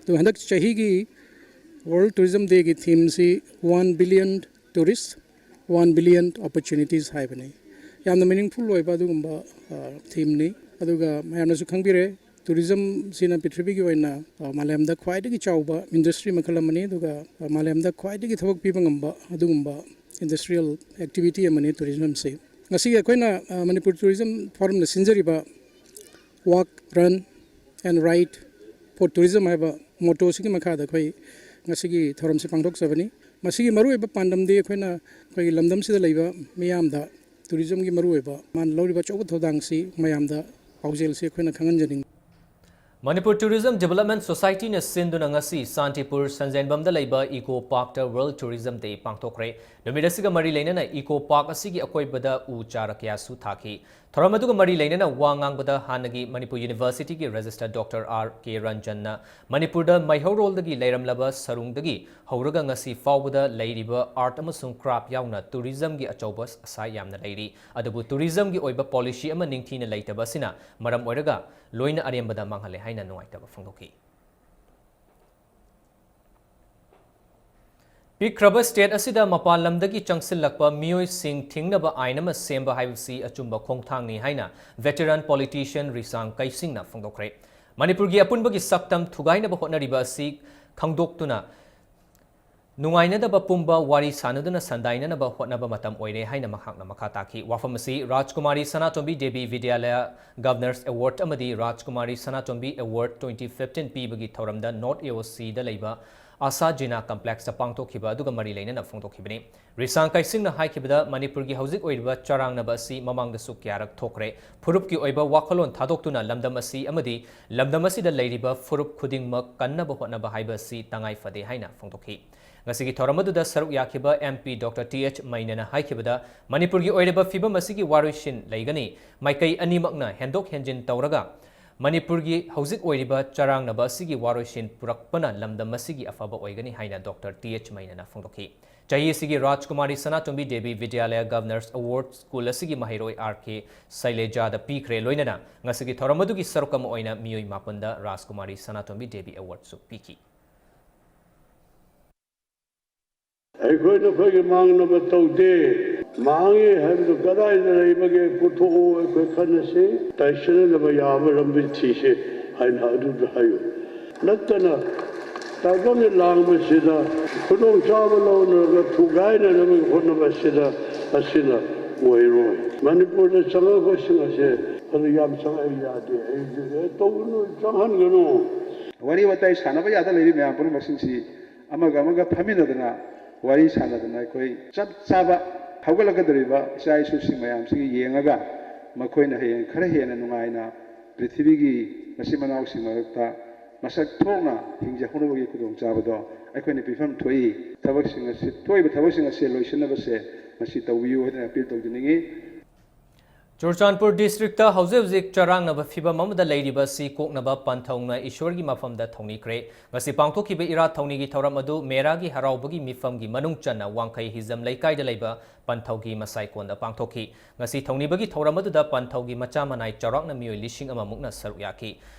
ꯑꯗꯨ ꯍꯟꯗꯛ ꯆꯍꯤꯒꯤ World Tourism Day ꯒꯤ theme ꯁꯤ One Billion Tourists, One Billion Opportunities ꯍꯥꯏꯕꯅꯤ꯫ ꯌꯥꯝꯅ meaningful ꯑꯣꯏꯕ ꯑꯗꯨꯒꯨꯝꯕ, ꯑ, theme ꯅꯤ꯫ ꯑꯗꯨꯒ ꯃꯌꯥꯝꯅꯁꯨ ꯈꯪꯕꯤꯔꯦ, tourism ꯁꯤꯅ ꯄ꯭ꯔꯤꯊꯤꯕꯤꯒꯤ ꯑꯣꯏꯅ, ꯑ, ꯃꯥꯂꯦꯝꯗ ꯈ꯭ꯋꯥꯏꯗꯒꯤ ꯆꯥꯎꯕ industry ꯃꯈꯜ ꯑꯃꯅꯤ, ꯑꯗꯨꯒ, ꯑ, ꯃꯥꯂꯦꯝꯗ ꯈ꯭ꯋꯥꯏꯗꯒꯤ ꯊꯕꯛ ꯄꯤꯕ ꯉꯝꯕ ꯑꯗꯨꯒꯨꯝꯕ industrial activity ꯑꯃꯅꯤ tourism ꯁꯤ꯫ ꯉꯁꯤꯒꯤ ꯑꯩꯈꯣꯏꯅ, ꯑ, ꯃꯅꯤꯄꯨꯔ Tourism Forum ꯅ ꯁꯤꯟꯖꯔꯤꯕ Walk, Run and Ride for Tourism ꯍꯥꯏꯕ motto ꯁꯤꯒꯤ ꯃꯈꯥꯗ ꯑꯩꯈꯣꯏ ꯉꯁꯤꯒꯤ ꯊꯧꯔꯝꯁꯤ ꯄꯥꯡꯊꯣꯛꯆꯕꯅꯤ꯫ ꯃꯁꯤꯒꯤ ꯃꯔꯨꯑꯣꯏꯕ ꯄꯥꯟꯗꯝꯗꯤ ꯑꯩꯈꯣꯏꯅ ꯑꯩꯈꯣꯏꯒꯤ ꯂꯝꯗꯝꯁꯤꯗ ꯂꯩꯕ ꯃꯤꯌꯥꯝꯗ tourism ꯒꯤ ꯃꯔꯨꯑꯣꯏꯕ ꯃꯥꯅ ꯂꯧꯔꯤꯕ ꯑꯆꯧꯕ ꯊꯧꯗꯥꯡꯁꯤ ꯃꯌꯥꯝꯗ ꯄꯥꯎꯖꯦꯜꯁꯤ ꯑꯩꯈꯣꯏꯅ ꯈꯪꯍꯟꯖꯅꯤꯡꯏ꯫ ꯃꯅꯤꯄꯨꯔ Tourism Development Society ꯅ ꯁꯤꯟꯗꯨꯅ ꯉꯁꯤ ꯁꯥꯟꯇꯤꯄꯨꯔ ꯁꯟꯖꯦꯟꯕꯝꯗ ꯂꯩꯕ Eco Park ꯇ World Tourism Day ꯄꯥꯡꯊꯣꯛꯈ꯭ꯔꯦ꯫ ꯅꯨꯃꯤꯠ ꯑꯁꯤꯒ ꯃꯔꯤ ꯂꯩꯅꯅ Eco Park ꯑꯁꯤꯒꯤ ꯑꯀꯣꯏꯕꯗ ꯎ ꯆꯥꯔ ꯀꯌꯥꯁꯨ ꯊꯥꯈꯤ꯫ ꯊꯧꯔꯝ ꯑꯗꯨꯒ ꯃꯔꯤ ꯂꯩꯅꯅ ꯋꯥ ꯉꯥꯡꯕꯗ ꯍꯥꯟꯅꯒꯤ ꯃꯅꯤꯄꯨꯔ University ꯒꯤ Registrar Doctor R K ꯔꯟꯖꯟꯅ ꯃꯅꯤꯄꯨꯔꯗ ꯃꯩꯍꯧꯔꯣꯜꯗꯒꯤ ꯂꯩꯔꯝꯂꯕ ꯁꯔꯨꯡꯗꯒꯤ ꯍꯧꯔꯒ ꯉꯁꯤ ꯐꯥꯎꯕꯗ ꯂꯩꯔꯤꯕ art ꯑꯃꯁꯨꯡ craft ꯌꯥꯎꯅ tourism ꯒꯤ ꯑꯆꯧꯕ ꯑꯁꯥ ꯌꯥꯝꯅ ꯂꯩꯔꯤ, ꯑꯗꯨꯕꯨ tourism ꯒꯤ ꯑꯣꯏꯕ policy ꯑꯃ ꯅꯤꯡꯊꯤꯅ ꯂꯩꯇꯕ ꯑꯁꯤꯅ ꯃꯔꯝ ꯑꯣꯏꯔꯒ ꯂꯣꯏꯅ ꯑꯔꯦꯝꯕꯗ ꯃꯥꯡꯍꯜꯂꯦ ꯍꯥꯏꯅ ꯅꯨꯡꯉꯥꯏꯇꯕ ꯐꯣꯡꯗꯣꯛꯈꯤ꯫ ꯄꯤꯛꯈ꯭ꯔꯕ state ꯑꯁꯤꯗ ꯃꯄꯥꯟ ꯂꯝꯗꯒꯤ ꯆꯪꯁꯤꯜꯂꯛꯄ ꯃꯤꯑꯣꯏꯁꯤꯡ ꯊꯤꯡꯅꯕ ꯑꯥꯏꯟ ꯑꯃ ꯁꯦꯝꯕ ꯍꯥꯏꯕꯁꯤ ꯑꯆꯨꯝꯕ ꯈꯣꯡꯊꯥꯡꯅꯤ ꯍꯥꯏꯅ veteran politician ꯔꯤꯁꯥꯡ ꯀꯩꯁꯤꯡꯅ ꯐꯣꯡꯗꯣꯛꯈ꯭ꯔꯦ꯫ ꯃꯅꯤꯄꯨꯔꯒꯤ ꯑꯄꯨꯟꯕꯒꯤ ꯁꯛꯇꯝ ꯊꯨꯒꯥꯏꯅꯕ ꯍꯣꯠꯅꯔꯤꯕ ꯑꯁꯤ ꯈꯪꯗꯣꯛꯇꯨꯅ ꯅꯨꯡꯉꯥꯏꯅꯗꯕ ꯄꯨꯝꯕ ꯋꯥꯔꯤ ꯁꯥꯅꯗꯨꯅ ꯁꯟꯗꯥꯏꯅꯅꯕ ꯍꯣꯠꯅꯕ ꯃꯇꯝ ꯑꯣꯏꯔꯦ ꯍꯥꯏꯅ ꯃꯍꯥꯛꯅ ꯃꯈꯥ ꯇꯥꯈꯤ꯫ ꯋꯥꯐꯝ ꯑꯁꯤ ꯔꯥꯖꯀꯨꯃꯥꯔꯤ ꯁꯅꯥꯇꯣꯝꯕꯤ ꯗꯦꯕꯤ ꯕꯤꯗ꯭ꯌꯥꯂꯌ Governor's Award ꯑꯃꯗꯤ ꯔꯥꯖꯀꯨꯃꯥꯔꯤ ꯁꯅꯥꯇꯣꯝꯕꯤ Award twenty fifteen ꯄꯤꯕꯒꯤ ꯊꯧꯔꯝꯗ North A O Cꯗ ꯂꯩꯕ ꯑꯁꯥ ꯖꯤꯅꯥ Complexꯇ ꯄꯥꯡꯊꯣꯛꯈꯤꯕ ꯑꯗꯨꯒ ꯃꯔꯤ ꯂꯩꯅꯅ ꯐꯣꯡꯗꯣꯛꯈꯤꯕꯅꯤ꯫ ꯔꯤꯁꯥꯡ ꯀꯩꯁꯤꯡꯅ ꯍꯥꯏꯈꯤꯕꯗ, ꯃꯅꯤꯄꯨꯔꯒꯤ ꯍꯧꯖꯤꯛ ꯑꯣꯏꯔꯤꯕ ꯆꯔꯥꯡꯅꯕ ꯑꯁꯤ ꯃꯃꯥꯡꯗꯁꯨ ꯀꯌꯥꯔꯛ ꯊꯣꯛꯈ꯭ꯔꯦ꯫ ꯐꯨꯔꯨꯞꯀꯤ ꯑꯣꯏꯕ ꯋꯥꯈꯜꯂꯣꯟ ꯊꯥꯗꯣꯛꯇꯨꯅ ꯂꯝꯗꯝ ꯑꯁꯤ ꯑꯃꯗꯤ ꯂꯝꯗꯝ ꯑꯁꯤꯗ ꯂꯩꯔꯤꯕ ꯐꯨꯔꯨꯞ ꯈꯨꯗꯤꯡꯃꯛ ꯀꯟꯅꯕ ꯍꯣꯠꯅꯕ ꯍꯥꯏꯕ ꯑꯁꯤ ꯇꯉꯥꯏ ꯐꯗꯦ ꯍꯥꯏꯅ ꯐꯣꯡꯗꯣꯛꯈꯤ꯫ ꯉꯁꯤꯒꯤ ꯊꯧꯔꯝ ꯑꯗꯨꯗ ꯁꯔꯨꯛ ꯌꯥꯈꯤꯕ M P Doctor T H ꯃꯩꯅꯅ ꯍꯥꯏꯈꯤꯕꯗ, ꯃꯅꯤꯄꯨꯔꯒꯤ ꯑꯣꯏꯔꯤꯕ ꯐꯤꯕꯝ ꯑꯁꯤꯒꯤ ꯋꯥꯔꯣꯏꯁꯤꯟ ꯂꯩꯒꯅꯤ, ꯃꯥꯏꯀꯩ ꯑꯅꯤꯃꯛꯅ ꯍꯦꯟꯗꯣꯛ ꯍꯦꯟꯖꯤꯟ ꯇꯧꯔꯒ ꯃꯅꯤꯄꯨꯔꯒꯤ ꯍꯧꯖꯤꯛ ꯑꯣꯏꯔꯤꯕ ꯆꯔꯥꯡꯅꯕ ꯑꯁꯤꯒꯤ ꯋꯥꯔꯣꯏꯁꯤꯟ ꯄꯨꯔꯛꯄꯅ ꯂꯝꯗꯝ ꯑꯁꯤꯒꯤ ꯑꯐꯕ ꯑꯣꯏꯒꯅꯤ ꯍꯥꯏꯅ Doctor T H ꯃꯩꯅꯅ ꯐꯣꯡꯗꯣꯛꯈꯤ꯫ ꯆꯍꯤ ꯑꯁꯤꯒꯤ ꯔꯥꯖꯀꯨꯃꯥꯔꯤ ꯁꯅꯥꯇꯣꯝꯕꯤ ꯗꯦꯕꯤ ꯕꯤꯗ꯭ꯌꯥꯂꯌ Governor's Award School ꯑꯁꯤꯒꯤ ꯃꯍꯩꯔꯣꯏ R K ꯁꯩꯂꯦꯖꯥꯗ ꯄꯤꯈ꯭ꯔꯦ꯫ ꯂꯣꯏꯅꯅ ꯉꯁꯤꯒꯤ ꯊꯧꯔꯝ ꯑꯗꯨꯒꯤ ꯁꯔꯨꯛ ꯑꯃ ꯑꯣꯏꯅ ꯃꯤꯑꯣꯏ ꯃꯥꯄꯟꯗ ꯔꯥꯖꯀꯨꯃꯥꯔꯤ ꯁꯅꯥꯇꯣꯝꯕꯤ ꯗꯦꯕꯤ Awardꯁꯨ ꯄꯤꯈꯤ꯫ ꯑꯩꯈꯣꯏꯅ ꯑꯩꯈꯣꯏꯒꯤ ꯃꯥꯡꯅꯕ ꯇꯧꯗꯦ꯫ ꯃꯥꯡꯉꯦ ꯍꯥꯏꯕꯗꯨ ꯀꯗꯥꯏꯗ ꯂꯩꯕꯒꯦ ꯄꯨꯊꯣꯛꯎ, ꯑꯩꯈꯣꯏ ꯈꯟꯅꯁꯤ, ꯇꯥꯏꯁꯤꯟꯅꯅꯕ ꯌꯥꯕ ꯂꯝꯕꯤ ꯊꯤꯁꯤ ꯍꯥꯏꯅ ꯑꯗꯨꯗ ꯍꯥꯏꯌꯨ꯫ ꯅꯠꯇꯅ ꯇꯥꯏꯕꯪꯒꯤ ꯂꯥꯡꯕꯁꯤꯗ ꯈꯨꯗꯣꯡꯆꯥꯕ ꯂꯧꯅꯔꯒ ꯊꯨꯒꯥꯏꯅꯅꯕꯒꯤ ꯍꯣꯠꯅꯕꯁꯤꯗ ꯑꯁꯤꯅ ꯑꯣꯏꯔꯣꯏ꯫ ꯃꯅꯤꯄꯨꯔꯗ ꯆꯪꯉꯛꯄꯁꯤꯡ ꯑꯁꯦ ꯑꯗꯨ ꯌꯥꯝ ꯆꯪꯉꯛꯑꯦ ꯌꯥꯗꯦ, ꯑꯩ ꯇꯧꯒꯅꯨ, ꯆꯪꯍꯟꯒꯅꯨ꯫ ꯋꯥꯔꯤ ꯋꯥꯇꯥꯏ ꯁꯥꯟꯅꯕ ꯌꯥꯗ ꯂꯩꯔꯤ ꯃꯌꯥꯝ ꯄꯨꯝꯅꯃꯛꯁꯤꯡꯁꯤ ꯑꯃꯒ ꯑꯃꯒ ꯐꯝꯃꯤꯟꯅꯗꯅ ꯋꯥꯔꯤ ꯁꯥꯟꯅꯗꯅ ꯑꯩꯈꯣꯏ ꯆꯞ ꯆꯥꯕ ꯍꯧꯒꯠꯂꯛꯀꯗꯧꯔꯤꯕ ꯏꯆꯥ ꯏꯁꯨꯁꯤꯡ ꯃꯌꯥꯝꯁꯤꯒꯤ ꯌꯦꯡꯉꯒ ꯃꯈꯣꯏꯅ ꯍꯌꯦꯡ ꯈꯔ ꯍꯦꯟꯅ ꯅꯨꯡꯉꯥꯏꯅ ꯄ꯭ꯔꯤꯊꯤꯕꯤꯒꯤ ꯃꯆꯤꯟ ꯃꯅꯥꯎꯁꯤꯡ ꯃꯔꯛꯇ ꯃꯁꯛ ꯊꯣꯛꯅ ꯍꯤꯡꯖꯍꯧꯅꯕꯒꯤ ꯈꯨꯗꯣꯡꯆꯥꯕꯗꯣ ꯑꯩꯈꯣꯏꯅ ꯄꯤꯐꯝ ꯊꯣꯛꯏ꯫ ꯊꯕꯛꯁꯤꯡ ꯑꯁꯤ, ꯊꯣꯛꯏꯕ ꯊꯕꯛꯁꯤꯡ ꯑꯁꯤ ꯂꯣꯏꯁꯤꯟꯅꯕꯁꯦ ꯃꯁꯤ ꯇꯧꯕꯤꯌꯨ ꯍꯥꯏꯗꯅ ꯑꯄꯤꯜ ꯇꯧꯖꯅꯤꯡꯏ꯫ ꯆꯨꯔꯆꯥꯟꯄꯨꯔ districtꯇ ꯍꯧꯖꯤꯛ ꯍꯧꯖꯤꯛ ꯆꯔꯥꯡꯅꯕ ꯐꯤꯕꯝ ꯑꯃꯗ ꯂꯩꯔꯤꯕ ꯑꯁꯤ ꯀꯣꯛꯅꯕ ꯄꯟꯊꯧꯅ ꯏꯁꯣꯔꯒꯤ ꯃꯐꯝꯗ ꯊꯧꯅꯤꯈ꯭ꯔꯦ꯫ ꯉꯁꯤ ꯄꯥꯡꯊꯣꯛꯈꯤꯕ ꯏꯔꯥꯠ ꯊꯧꯅꯤꯒꯤ ꯊꯧꯔꯝ ꯑꯗꯨ ꯃꯦꯔꯥꯒꯤ ꯍꯔꯥꯎꯕꯒꯤ ꯃꯤꯐꯝꯒꯤ ꯃꯅꯨꯡ ꯆꯟꯅ ꯋꯥꯡꯈꯩ ꯍꯤꯖꯝ ꯂꯩꯀꯥꯏꯗ ꯂꯩꯕ ꯄꯟꯊꯧꯒꯤ ꯃꯁꯥꯏꯀꯣꯟꯗ ꯄꯥꯡꯊꯣꯛꯈꯤ꯫ ꯉꯁꯤ ꯊꯧꯅꯤꯕꯒꯤ ꯊꯧꯔꯝ ꯑꯗꯨꯗ ꯄꯟꯊꯧꯒꯤ ꯃꯆꯥ ꯃꯅꯥꯏ ꯆꯥꯎꯔꯥꯛꯅ ꯃꯤꯑꯣꯏ ꯂꯤꯁꯤꯡ ꯑꯃ ꯃꯨꯛꯅ ꯁꯔꯨꯛ ꯌꯥꯈꯤ꯫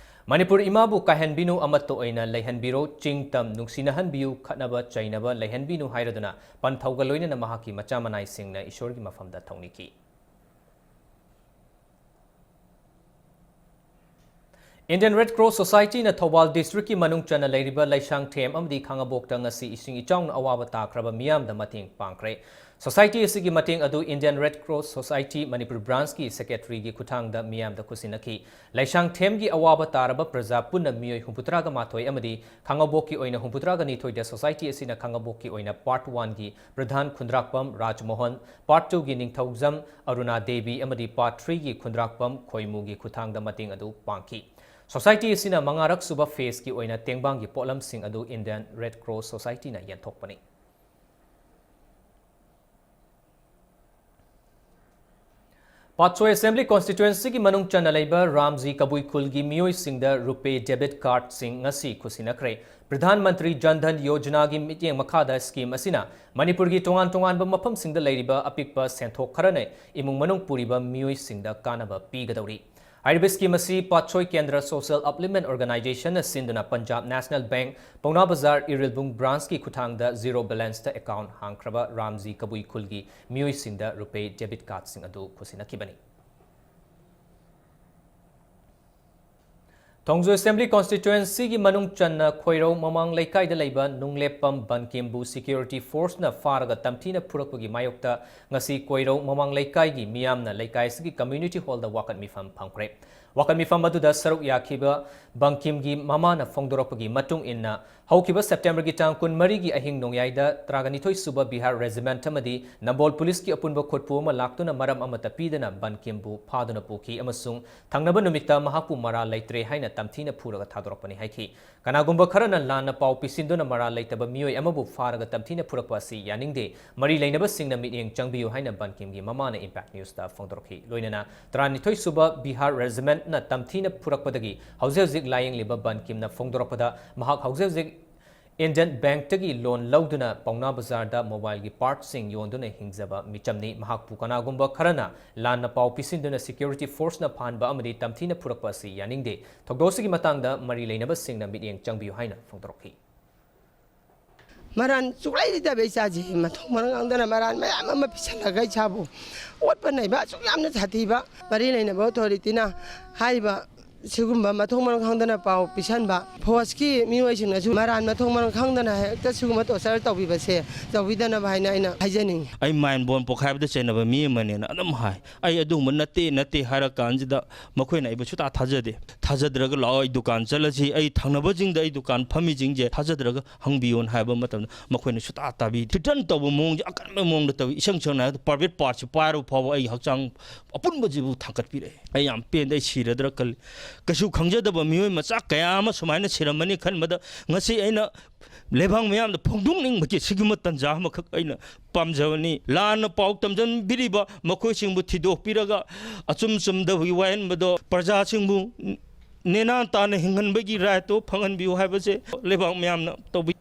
ꯃꯅꯤꯄꯨꯔ ꯏꯃꯥꯕꯨ ꯀꯥꯏꯍꯟꯕꯤꯅꯨ, ꯑꯃꯠꯇ ꯑꯣꯏꯅ ꯂꯩꯍꯟꯕꯤꯔꯣ, ꯆꯤꯡ ꯇꯝ ꯅꯨꯡꯁꯤꯅꯍꯟꯕꯤꯌꯨ, ꯈꯠꯅꯕ ꯆꯩꯅꯕ ꯂꯩꯍꯟꯕꯤꯅꯨ ꯍꯥꯏꯔꯗꯨꯅ ꯄꯟꯊꯧꯒ ꯂꯣꯏꯅꯅ ꯃꯍꯥꯛꯀꯤ ꯃꯆꯥ ꯃꯅꯥꯏꯁꯤꯡꯅ ꯏꯁꯣꯔꯒꯤ ꯃꯐꯝꯗ ꯊꯧꯅꯤꯈꯤ꯫ Indian Red Cross Society ꯅ ꯊꯧꯕꯥꯜ district ꯀꯤ ꯃꯅꯨꯡ ꯆꯟꯅ ꯂꯩꯔꯤꯕ ꯂꯩꯁꯥꯡꯊꯦꯝ ꯑꯃꯗꯤ ꯈꯥꯉꯕꯣꯛꯇ ꯉꯁꯤ ꯏꯁꯤꯡ ꯏꯆꯥꯎꯅ ꯑꯋꯥꯕ ꯇꯥꯈ꯭ꯔꯕ ꯃꯤꯌꯥꯝꯗ ꯃꯇꯦꯡ ꯄꯥꯡꯈ꯭ꯔꯦ꯫ Society ꯑꯁꯤꯒꯤ ꯃꯇꯦꯡ ꯑꯗꯨ Indian Red Cross Society Manipur branch ꯀꯤ secretary ꯒꯤ ꯈꯨꯠꯊꯥꯡꯗ ꯃꯤꯌꯥꯝꯗ ꯈꯨꯠꯁꯤꯟꯅꯈꯤ꯫ ꯂꯩꯁꯥꯡꯊꯦꯝꯒꯤ ꯑꯋꯥꯕ ꯇꯥꯔꯕ ꯄ꯭ꯔꯖꯥ ꯄꯨꯟꯅ ꯃꯤꯑꯣꯏ ꯍꯨꯝꯐꯨꯇꯔꯥꯒ ꯃꯥꯊꯣꯏ ꯑꯃꯗꯤ ꯈꯥꯉꯕꯣꯛꯀꯤ ꯑꯣꯏꯅ ꯍꯨꯝꯐꯨꯇꯔꯥꯒ ꯅꯤꯊꯣꯏꯗ society ꯑꯁꯤꯅ ꯈꯥꯉꯕꯣꯛꯀꯤ ꯑꯣꯏꯅ part one ꯒꯤ ꯄ꯭ꯔꯙꯥꯟ ꯈꯨꯟꯗ꯭ꯔꯥꯛꯄꯝ ꯔꯥꯖꯃꯣꯍꯟ, part two ꯒꯤ ꯅꯤꯡꯊꯧꯖꯝ ꯑꯔꯨꯅꯥ ꯗꯦꯕꯤ ꯑꯃꯗꯤ part three ꯒꯤ ꯈꯨꯟꯗ꯭ꯔꯥꯛꯄꯝ ꯈꯣꯏꯃꯨꯒꯤ ꯈꯨꯠꯊꯥꯡꯗ ꯃꯇꯦꯡ ꯑꯗꯨ ꯄꯥꯡꯈꯤ꯫ Society ꯑꯁꯤꯅ ꯃꯉꯥꯔꯛ ꯁꯨꯕ phase ꯀꯤ ꯑꯣꯏꯅ ꯇꯦꯡꯕꯥꯡꯒꯤ ꯄꯣꯠꯂꯝꯁꯤꯡ ꯑꯗꯨ Indian Red Cross Society ꯅ ꯌꯦꯟꯊꯣꯛꯄꯅꯤ꯫ ꯄꯥꯠꯁꯣꯏ Assembly Constituency ꯒꯤ ꯃꯅꯨꯡ ꯆꯟꯅ ꯂꯩꯕ ꯔꯥꯝꯖꯤ ꯀꯕꯨꯏ ꯈꯨꯜꯒꯤ ꯃꯤꯑꯣꯏꯁꯤꯡꯗ RuPay debit card ꯁꯤꯡ ꯉꯁꯤ ꯈꯨꯠꯁꯤꯟꯅꯈ꯭ꯔꯦ꯫ ꯄ꯭ꯔꯙꯥꯟ ꯃꯟꯇ꯭ꯔꯤ ꯖꯟ ꯙꯟ ꯌꯣꯖꯅꯥꯒꯤ ꯃꯤꯠꯌꯦꯡ ꯃꯈꯥꯗ scheme ꯑꯁꯤꯅ ꯃꯅꯤꯄꯨꯔꯒꯤ ꯇꯣꯉꯥꯟ ꯇꯣꯉꯥꯟꯕ ꯃꯐꯝꯁꯤꯡꯗ ꯂꯩꯔꯤꯕ ꯑꯄꯤꯛꯄ ꯁꯦꯟꯊꯣꯛ ꯈꯔꯅ ꯏꯃꯨꯡ ꯃꯅꯨꯡ ꯄꯨꯔꯤꯕ ꯃꯤꯑꯣꯏꯁꯤꯡꯗ ꯀꯥꯟꯅꯕ ꯄꯤꯒꯗꯧꯔꯤ꯫ ꯍꯥꯏꯔꯤꯕ scheme ꯑꯁꯤ ꯄꯥꯠꯁꯣꯏ ꯀꯦꯟꯗ꯭ꯔ Social Upliftment Organisation ꯅ ꯁꯤꯟꯗꯨꯅ Punjab National Bank ꯄꯧꯅꯥ ꯕꯖꯥꯔ ꯏꯔꯤꯜꯕꯨꯡ branch ꯀꯤ ꯈꯨꯠꯊꯥꯡꯗ zero balance ꯇ account ꯍꯥꯡꯈ꯭ꯔꯕ ꯔꯥꯝꯖꯤ ꯀꯕꯨꯏ ꯈꯨꯜꯒꯤ ꯃꯤꯑꯣꯏꯁꯤꯡꯗ RuPay debit card ꯁꯤꯡ ꯑꯗꯨ ꯈꯨꯠꯁꯤꯟꯅꯈꯤꯕꯅꯤ꯫ ꯊꯣꯡꯖꯣꯏ Assembly Constituency ꯒꯤ ꯃꯅꯨꯡ ꯆꯟꯅ ꯈꯣꯏꯔꯧ ꯃꯃꯥꯡ ꯂꯩꯀꯥꯏꯗ ꯂꯩꯕ ꯅꯨꯡꯂꯦꯞꯄꯝ ꯕꯟꯀꯤꯝꯕꯨ security force ꯅ ꯐꯥꯔꯒ ꯇꯝꯊꯤꯅ ꯐꯨꯔꯛꯄꯒꯤ ꯃꯥꯌꯣꯛꯇ ꯉꯁꯤ ꯀꯣꯏꯔꯧ ꯃꯃꯥꯡ ꯂꯩꯀꯥꯏꯒꯤ ꯃꯤꯌꯥꯝꯅ ꯂꯩꯀꯥꯏ ꯑꯁꯤꯒꯤ community hall ꯗ ꯋꯥꯀꯠ ꯃꯤꯐꯝ ꯐꯝꯈ꯭ꯔꯦ꯫ ꯋꯥꯀꯠ ꯃꯤꯐꯝ ꯑꯗꯨꯗ ꯁꯔꯨꯛ ꯌꯥꯈꯤꯕ ꯕꯪꯀꯤꯝꯒꯤ ꯃꯃꯥꯅ ꯐꯣꯡꯗꯣꯔꯛꯄꯒꯤ ꯃꯇꯨꯡ ꯏꯟꯅ, ꯍꯧꯈꯤꯕ September ꯒꯤ ꯇꯥꯡ ꯀꯨꯟꯃꯔꯤꯒꯤ ꯑꯍꯤꯡ ꯅꯣꯡꯌꯥꯏꯗ ꯇꯔꯥꯅꯤꯊꯣꯏ ꯁꯨꯕ Bihar Regiment ꯑꯃꯗꯤ ꯅꯝꯕꯣꯜ ꯄꯨꯂꯤꯁꯀꯤ ꯑꯄꯨꯟꯕ ꯈꯨꯠꯄꯨ ꯑꯃ ꯂꯥꯛꯇꯨꯅ ꯃꯔꯝ ꯑꯃꯠꯇ ꯄꯤꯗꯅ ꯕꯟꯀꯤꯝꯕꯨ ꯐꯥꯗꯨꯅ ꯄꯨꯈꯤ ꯑꯃꯁꯨꯡ ꯊꯪꯅꯕ ꯅꯨꯃꯤꯠꯇ ꯃꯍꯥꯛꯄꯨ ꯃꯔꯥꯜ ꯂꯩꯇ꯭ꯔꯦ ꯍꯥꯏꯅ ꯇꯝꯊꯤꯅ ꯐꯨꯔꯒ ꯊꯥꯗꯣꯔꯛꯄꯅꯤ ꯍꯥꯏꯈꯤ꯫ ꯀꯅꯥꯒꯨꯝꯕ ꯈꯔꯅ ꯂꯥꯟꯅ ꯄꯥꯎ ꯄꯤꯁꯤꯟꯗꯨꯅ ꯃꯔꯥꯜ ꯂꯩꯇꯕ ꯃꯤꯑꯣꯏ ꯑꯃꯕꯨ ꯐꯥꯔꯒ ꯇꯝꯊꯤꯅ ꯐꯨꯔꯛꯄ ꯑꯁꯤ ꯌꯥꯅꯤꯡꯗꯦ, ꯃꯔꯤ ꯂꯩꯅꯕꯁꯤꯡꯅ ꯃꯤꯠꯌꯦꯡ ꯆꯪꯕꯤꯌꯨ ꯍꯥꯏꯅ ꯕꯟꯀꯤꯝꯒꯤ ꯃꯃꯥꯅ Impact News ꯇ ꯐꯣꯡꯗꯣꯔꯛꯈꯤ꯫ ꯂꯣꯏꯅꯅ ꯇꯔꯥꯅꯤꯊꯣꯏ ꯁꯨꯕ Bihar Regiment ꯅ ꯇꯝꯊꯤꯅ ꯐꯨꯔꯛꯄꯗꯒꯤ ꯍꯧꯖꯤꯛ ꯍꯧꯖꯤꯛ ꯂꯥꯌꯦꯡꯂꯤꯕ ꯕꯟꯀꯤꯝꯅ ꯐꯣꯡꯗꯣꯔꯛꯄꯗ, ꯃꯍꯥꯛ ꯍꯧꯖꯤꯛ ꯍꯧꯖꯤꯛ Indian Bank ꯇꯒꯤ loan ꯂꯧꯗꯨꯅ ꯄꯧꯅꯥ ꯕꯖꯥꯔꯗ mobile ꯒꯤ parts ꯁꯤꯡ ꯌꯣꯟꯗꯨꯅ ꯍꯤꯡꯖꯕ ꯃꯤꯆꯝꯅꯤ꯫ ꯃꯍꯥꯛꯄꯨ ꯀꯅꯥꯒꯨꯝꯕ ꯈꯔꯅ ꯂꯥꯟꯅ ꯄꯥꯎ ꯄꯤꯁꯤꯟꯗꯨꯅ security force ꯅ ꯐꯥꯍꯟꯕ ꯑꯃꯗꯤ ꯇꯝꯊꯤꯅ ꯐꯨꯔꯛꯄ ꯑꯁꯤ ꯌꯥꯅꯤꯡꯗꯦ꯫ ꯊꯧꯗꯣꯛ ꯑꯁꯤꯒꯤ ꯃꯇꯥꯡꯗ ꯃꯔꯤ ꯂꯩꯅꯕꯁꯤꯡꯅ ꯃꯤꯠꯌꯦꯡ ꯆꯪꯕꯤꯌꯨ ꯍꯥꯏꯅ ꯐꯣꯡꯗꯣꯔꯛꯈꯤ꯫ ꯃꯔꯥꯟ ꯁꯨꯛꯂꯩ ꯂꯩꯇꯕ ꯏꯆꯥꯁꯤ ꯃꯊꯣꯡ ꯃꯔꯝ ꯈꯪꯗꯅ ꯃꯔꯥꯟ ꯃꯌꯥꯝ ꯑꯃ ꯄꯤꯁꯜꯂꯒ ꯏꯆꯥꯕꯨ ꯑꯣꯠꯄ ꯅꯩꯕ ꯑꯁꯨꯛ ꯌꯥꯝꯅ ꯁꯥꯊꯤꯕ ꯃꯔꯤ ꯂꯩꯅꯕ authority ꯅ ꯍꯥꯏꯔꯤꯕ ꯁꯤꯒꯨꯝꯕ ꯃꯊꯣꯡ ꯃꯔꯝ ꯈꯪꯗꯅ ꯄꯥꯎ ꯄꯤꯁꯟꯕ, ꯐꯣꯔꯁꯀꯤ ꯃꯤꯑꯣꯏꯁꯤꯡꯅꯁꯨ ꯃꯔꯥꯟ ꯃꯊꯣꯡ ꯃꯔꯝ ꯈꯪꯗꯅ ꯍꯦꯛꯇ ꯁꯤꯒꯨꯝꯕ ꯇꯣꯔꯆꯔ ꯇꯧꯕꯤꯕꯁꯦ ꯇꯧꯕꯤꯗꯅꯕ ꯍꯥꯏꯅ ꯑꯩꯅ ꯍꯥꯏꯖꯅꯤꯡꯉꯤ꯫ ꯑꯩ ꯃꯥꯏꯟ ꯕꯣꯟ ꯄꯣꯛꯈꯥꯏꯕꯗ ꯆꯩꯅꯕ ꯃꯤ ꯑꯃꯅꯦꯅ ꯑꯗꯨꯝ ꯍꯥꯏ꯫ ꯑꯩ ꯑꯗꯨꯒꯨꯝꯕ ꯅꯠꯇꯦ, ꯅꯠꯇꯦ ꯍꯥꯏꯔ ꯀꯥꯟꯁꯤꯗ ꯃꯈꯣꯏꯅ ꯑꯩꯕꯨ ꯁꯨꯇꯥ ꯊꯥꯖꯗꯦ꯫ ꯊꯥꯖꯗ꯭ꯔꯒ ꯂꯥꯛꯑꯣ, ꯑꯩ ꯗꯨꯀꯥꯟ ꯆꯠꯂꯁꯤ, ꯑꯩ ꯊꯪꯅꯕꯁꯤꯡꯗ, ꯑꯩ ꯗꯨꯀꯥꯟ ꯐꯝꯃꯤꯁꯤꯡꯁꯦ ꯊꯥꯖꯗ꯭ꯔꯒ ꯍꯪꯕꯤꯌꯣꯅ ꯍꯥꯏꯕ ꯃꯇꯝꯗ ꯃꯈꯣꯏꯅ ꯁꯨꯇꯥ ꯇꯥꯕꯤꯗꯦ꯫ ꯊ꯭ꯔꯤꯇꯟ ꯇꯧꯕ ꯃꯑꯣꯡꯁꯦ ꯑꯀꯟꯕ ꯃꯑꯣꯡꯗ ꯇꯧꯏ꯫ ꯏꯁꯝ ꯁꯝꯅ ꯍꯥꯏꯔꯕꯗ ꯄ꯭ꯔꯥꯏꯚꯦꯠ ꯄꯥꯔꯠꯁꯤ ꯄꯥꯏꯔꯕ ꯐꯥꯎꯕ ꯑꯩ ꯍꯛꯆꯥꯡ ꯑꯄꯨꯟꯕꯁꯤꯕꯨ ꯊꯥꯡꯒꯠꯄꯤꯔꯛꯑꯦ꯫ ꯑꯩ ꯌꯥꯝ ꯄꯦꯟꯗꯦ, ꯑꯩ ꯁꯤꯔꯗ꯭ꯔꯥ ꯈꯜꯂꯤ꯫ ꯀꯩꯁꯨ ꯈꯪꯖꯗꯕ ꯃꯤꯑꯣꯏ ꯃꯆꯥ ꯀꯌꯥ ꯑꯃ ꯁꯨꯃꯥꯏꯅ ꯁꯤꯔꯝꯃꯅꯤ ꯈꯟꯕꯗ ꯉꯁꯤ ꯑꯩꯅ ꯂꯩꯕꯥꯛ ꯃꯤꯌꯥꯝꯗ ꯐꯣꯡꯗꯣꯛꯅꯤꯡꯕꯒꯤ ꯁꯤꯒꯨꯝꯕ ꯇꯥꯟꯖꯥ ꯑꯃꯈꯛ ꯑꯩꯅ ꯄꯥꯝꯖꯕꯅꯤ꯫ ꯂꯥꯟꯅ ꯄꯥꯎ ꯇꯝꯖꯟꯕꯤꯔꯤꯕ ꯃꯈꯣꯏꯁꯤꯡꯕꯨ ꯊꯤꯗꯣꯛꯄꯤꯔꯒ ꯑꯆꯨꯝ ꯆꯨꯝꯗꯕꯒꯤ ꯋꯥꯍꯟꯕꯗꯣ ꯄ꯭ꯔꯖꯥꯁꯤꯡꯕꯨ ꯅꯦꯅꯥ ꯇꯥꯅ ꯍꯤꯡꯍꯟꯕꯒꯤ ꯔꯥꯏꯠꯇꯣ ꯐꯪꯍꯟꯕꯤꯌꯨ ꯍꯥꯏꯕꯁꯦ ꯂꯩꯕꯥꯛ ꯃꯤꯌꯥꯝꯅ ꯇꯧꯕꯤ꯫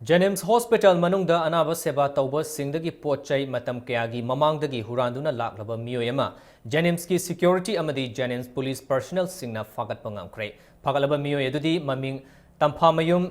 ꯖꯦꯅꯤꯝꯁ ꯍꯣꯁꯄꯤꯇꯥꯜ ꯃꯅꯨꯡꯗ ꯑꯅꯥꯕ ꯁꯦꯕꯥ ꯇꯧꯕꯁꯤꯡꯗꯒꯤ ꯄꯣꯠ ꯆꯩ ꯃꯇꯝ ꯀꯌꯥꯒꯤ ꯃꯃꯥꯡꯗꯒꯤ ꯍꯨꯔꯥꯟꯗꯨꯅ ꯂꯥꯛꯂꯕ ꯃꯤꯑꯣꯏ ꯑꯃ ꯖꯦꯅꯤꯝꯁꯀꯤ ꯁꯦꯀ꯭ꯌꯨꯔꯤꯇꯤ ꯑꯃꯗꯤ ꯖꯦꯅꯤꯝꯁ ꯄꯨꯂꯤꯁ ꯄꯔꯁꯅꯦꯜꯁꯤꯡꯅ ꯐꯥꯒꯠꯄ ꯉꯝꯈ꯭ꯔꯦ꯫ ꯐꯥꯒꯠꯂꯕ ꯃꯤꯑꯣꯏ ꯑꯗꯨꯗꯤ ꯃꯃꯤꯡ ꯇꯝꯐꯥꯃꯌꯨꯝ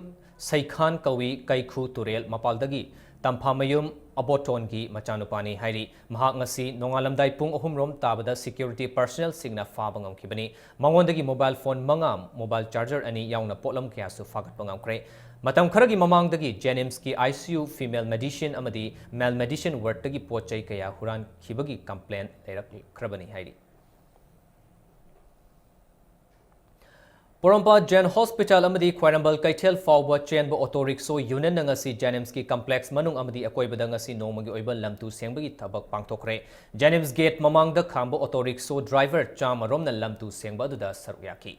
ꯁꯩꯈꯥꯟ ꯀꯧꯏ, ꯀꯩꯈꯨ ꯇꯨꯔꯦꯜ ꯃꯄꯥꯜꯗꯒꯤ ꯇꯝꯐꯥꯃꯌꯨꯝ ꯑꯕꯣꯇꯣꯟꯒꯤ ꯃꯆꯥꯅꯨꯄꯥꯅꯤ ꯍꯥꯏꯔꯤ꯫ ꯃꯍꯥꯛ ꯉꯁꯤ ꯅꯣꯡꯉꯥꯜꯂꯝꯗꯥꯏ ꯄꯨꯡ ꯑꯍꯨꯝ ꯔꯣꯝ ꯇꯥꯕꯗ ꯁꯦꯀ꯭ꯌꯨꯔꯤꯇꯤ ꯄꯔꯁꯅꯦꯜꯁꯤꯡꯅ ꯐꯥꯕ ꯉꯝꯈꯤꯕꯅꯤ꯫ ꯃꯉꯣꯟꯗꯒꯤ ꯃꯣꯕꯥꯏꯜ ꯐꯣꯟ ꯃꯉꯥ, ꯃꯣꯕꯥꯏꯜ ꯆꯥꯔꯖꯔ ꯑꯅꯤ ꯌꯥꯎꯅ ꯄꯣꯠꯂꯝ ꯀꯌꯥꯁꯨ ꯐꯥꯒꯠꯄ ꯉꯝꯈ꯭ꯔꯦ꯫ ꯃꯇꯝ ꯈꯔꯒꯤ ꯃꯃꯥꯡꯗꯒꯤ ꯖꯦꯅꯤꯝꯁꯀꯤ I C U female medicine ꯑꯃꯗꯤ ꯃꯦꯜ ꯃꯦꯗꯤꯁꯤꯟ ꯋꯥꯔꯗꯇꯒꯤ ꯄꯣꯠ ꯆꯩ ꯀꯌꯥ ꯍꯨꯔꯥꯟꯈꯤꯕꯒꯤ ꯀꯝꯄ꯭ꯂꯦꯟ ꯂꯩꯔꯛꯈ꯭ꯔꯕꯅꯤ ꯍꯥꯏꯔꯤ꯫ ꯄꯣꯔꯣꯝꯄꯥꯠ ꯖꯦꯟ ꯍꯣꯁꯄꯤꯇꯥꯜ ꯑꯃꯗꯤ ꯈ꯭ꯋꯥꯏꯔꯝꯕꯟ ꯀꯩꯊꯦꯜ ꯐꯥꯎꯕ ꯆꯦꯟꯕ ꯑꯣꯇꯣ ꯔꯤꯛꯁꯣ ꯌꯨꯅꯤꯌꯟꯅ ꯉꯁꯤ ꯖꯦꯅꯤꯝꯁꯀꯤ ꯀꯝꯄ꯭ꯂꯦꯛꯁ ꯃꯅꯨꯡ ꯑꯃꯗꯤ ꯑꯀꯣꯏꯕꯗ ꯉꯁꯤ ꯅꯣꯡꯃꯒꯤ ꯑꯣꯏꯕ ꯂꯝ ꯇꯨ ꯁꯦꯡꯕꯒꯤ ꯊꯕꯛ ꯄꯥꯡꯊꯣꯛꯈ꯭ꯔꯦ꯫ ꯖꯦꯅꯤꯝꯁ ꯒꯦꯠ ꯃꯃꯥꯡꯗ ꯈꯥꯝꯕ ꯑꯣꯇꯣ ꯔꯤꯛꯁꯣ ꯗ꯭ꯔꯥꯏꯚꯔ ꯆꯥꯝꯃ ꯔꯣꯝꯅ ꯂꯝ ꯇꯨ ꯁꯦꯡꯕ ꯑꯗꯨꯗ ꯁꯔꯨꯛ ꯌꯥꯈꯤ꯫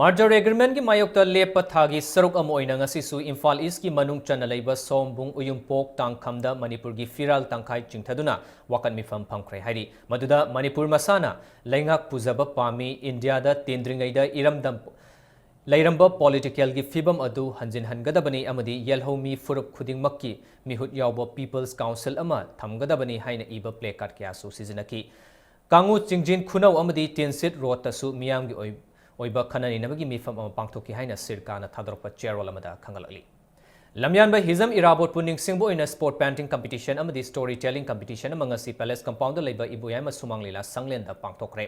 ꯃꯥꯔꯖꯔ ꯑꯦꯒ꯭ꯔꯤꯃꯦꯟꯒꯤ ꯃꯥꯌꯣꯛꯇ ꯂꯦꯞꯄ ꯊꯥꯒꯤ ꯁꯔꯨꯛ ꯑꯃ ꯑꯣꯏꯅ ꯉꯁꯤꯁꯨ ꯏꯝꯐꯥꯜ ꯏꯁꯀꯤ ꯃꯅꯨꯡ ꯆꯟꯅ ꯂꯩꯕ ꯁꯑꯣꯝꯕꯨꯡ, ꯎꯌꯨꯝꯄꯣꯛ, ꯇꯥꯡꯈꯝꯗ ꯃꯅꯤꯄꯨꯔꯒꯤ ꯐꯤꯔꯥꯜ ꯇꯪꯈꯥꯏ ꯆꯤꯡꯊꯗꯨꯅ ꯋꯥꯀꯠ ꯃꯤꯐꯝ ꯐꯝꯈ꯭ꯔꯦ ꯍꯥꯏꯔꯤ꯫ ꯃꯗꯨꯗ ꯃꯅꯤꯄꯨꯔ ꯃꯁꯥꯅ ꯂꯩꯉꯥꯛ ꯄꯨꯖꯕ ꯄꯥꯝꯃꯤ, ꯏꯟꯗꯤꯌꯥꯗ ꯇꯤꯟꯗ꯭ꯔꯤꯉꯩꯗ ꯏꯔꯝꯗꯝ ꯂꯩꯔꯝꯕ ꯄꯣꯂꯤꯇꯤꯀꯦꯜꯒꯤ ꯐꯤꯕꯝ ꯑꯗꯨ ꯍꯟꯖꯤꯟꯍꯟꯒꯗꯕꯅꯤ ꯑꯃꯗꯤ ꯌꯦꯜꯍꯧꯃꯤ ꯐꯨꯔꯨꯞ ꯈꯨꯗꯤꯡꯃꯛꯀꯤ ꯃꯤꯍꯨꯠ ꯌꯥꯎꯕ ꯄꯤꯄꯜꯁ ꯀꯥꯎꯟꯁꯤꯜ ꯑꯃ ꯊꯝꯒꯗꯕꯅꯤ ꯍꯥꯏꯅ ꯏꯕ ꯄ꯭ꯂꯦ ꯀꯥꯔꯗ ꯀꯌꯥꯁꯨ ꯁꯤꯖꯤꯟꯅꯈꯤ꯫ ꯀꯥꯡꯉꯨ ꯆꯤꯡꯖꯤꯟ ꯈꯨꯅꯧ ꯑꯃꯗꯤ ꯇꯤꯟꯁꯤꯠ ꯔꯣꯗꯇꯁꯨ ꯃꯤꯌꯥꯝꯒꯤ ꯑꯣꯏ-, ꯑꯣꯏꯕ ꯈꯟꯅ ꯅꯩꯅꯕꯒꯤ ꯃꯤꯐꯝ ꯑꯃ ꯄꯥꯡꯊꯣꯛꯈꯤ ꯍꯥꯏꯅ ꯁꯤꯔꯀꯥꯅ ꯊꯥꯗꯣꯔꯛꯄ ꯆꯦꯔꯣꯜ ꯑꯃꯗ ꯈꯪꯍꯜꯂꯛꯂꯤ꯫ ꯂꯝꯌꯥꯟꯕ ꯍꯤꯖꯝ ꯏꯔꯥꯕꯣꯠꯄꯨ ꯅꯤꯡꯁꯤꯡꯕ ꯑꯣꯏꯅ sport painting competition ꯑꯃꯗꯤ story telling competition ꯑꯃ ꯉꯁꯤ Palace Compoundꯗ ꯂꯩꯕ ꯏꯕꯣꯌꯥꯏꯃ ꯁꯨꯃꯥꯡ ꯂꯤꯂꯥ ꯁꯪꯂꯦꯟꯗ ꯄꯥꯡꯊꯣꯛꯈ꯭ꯔꯦ꯫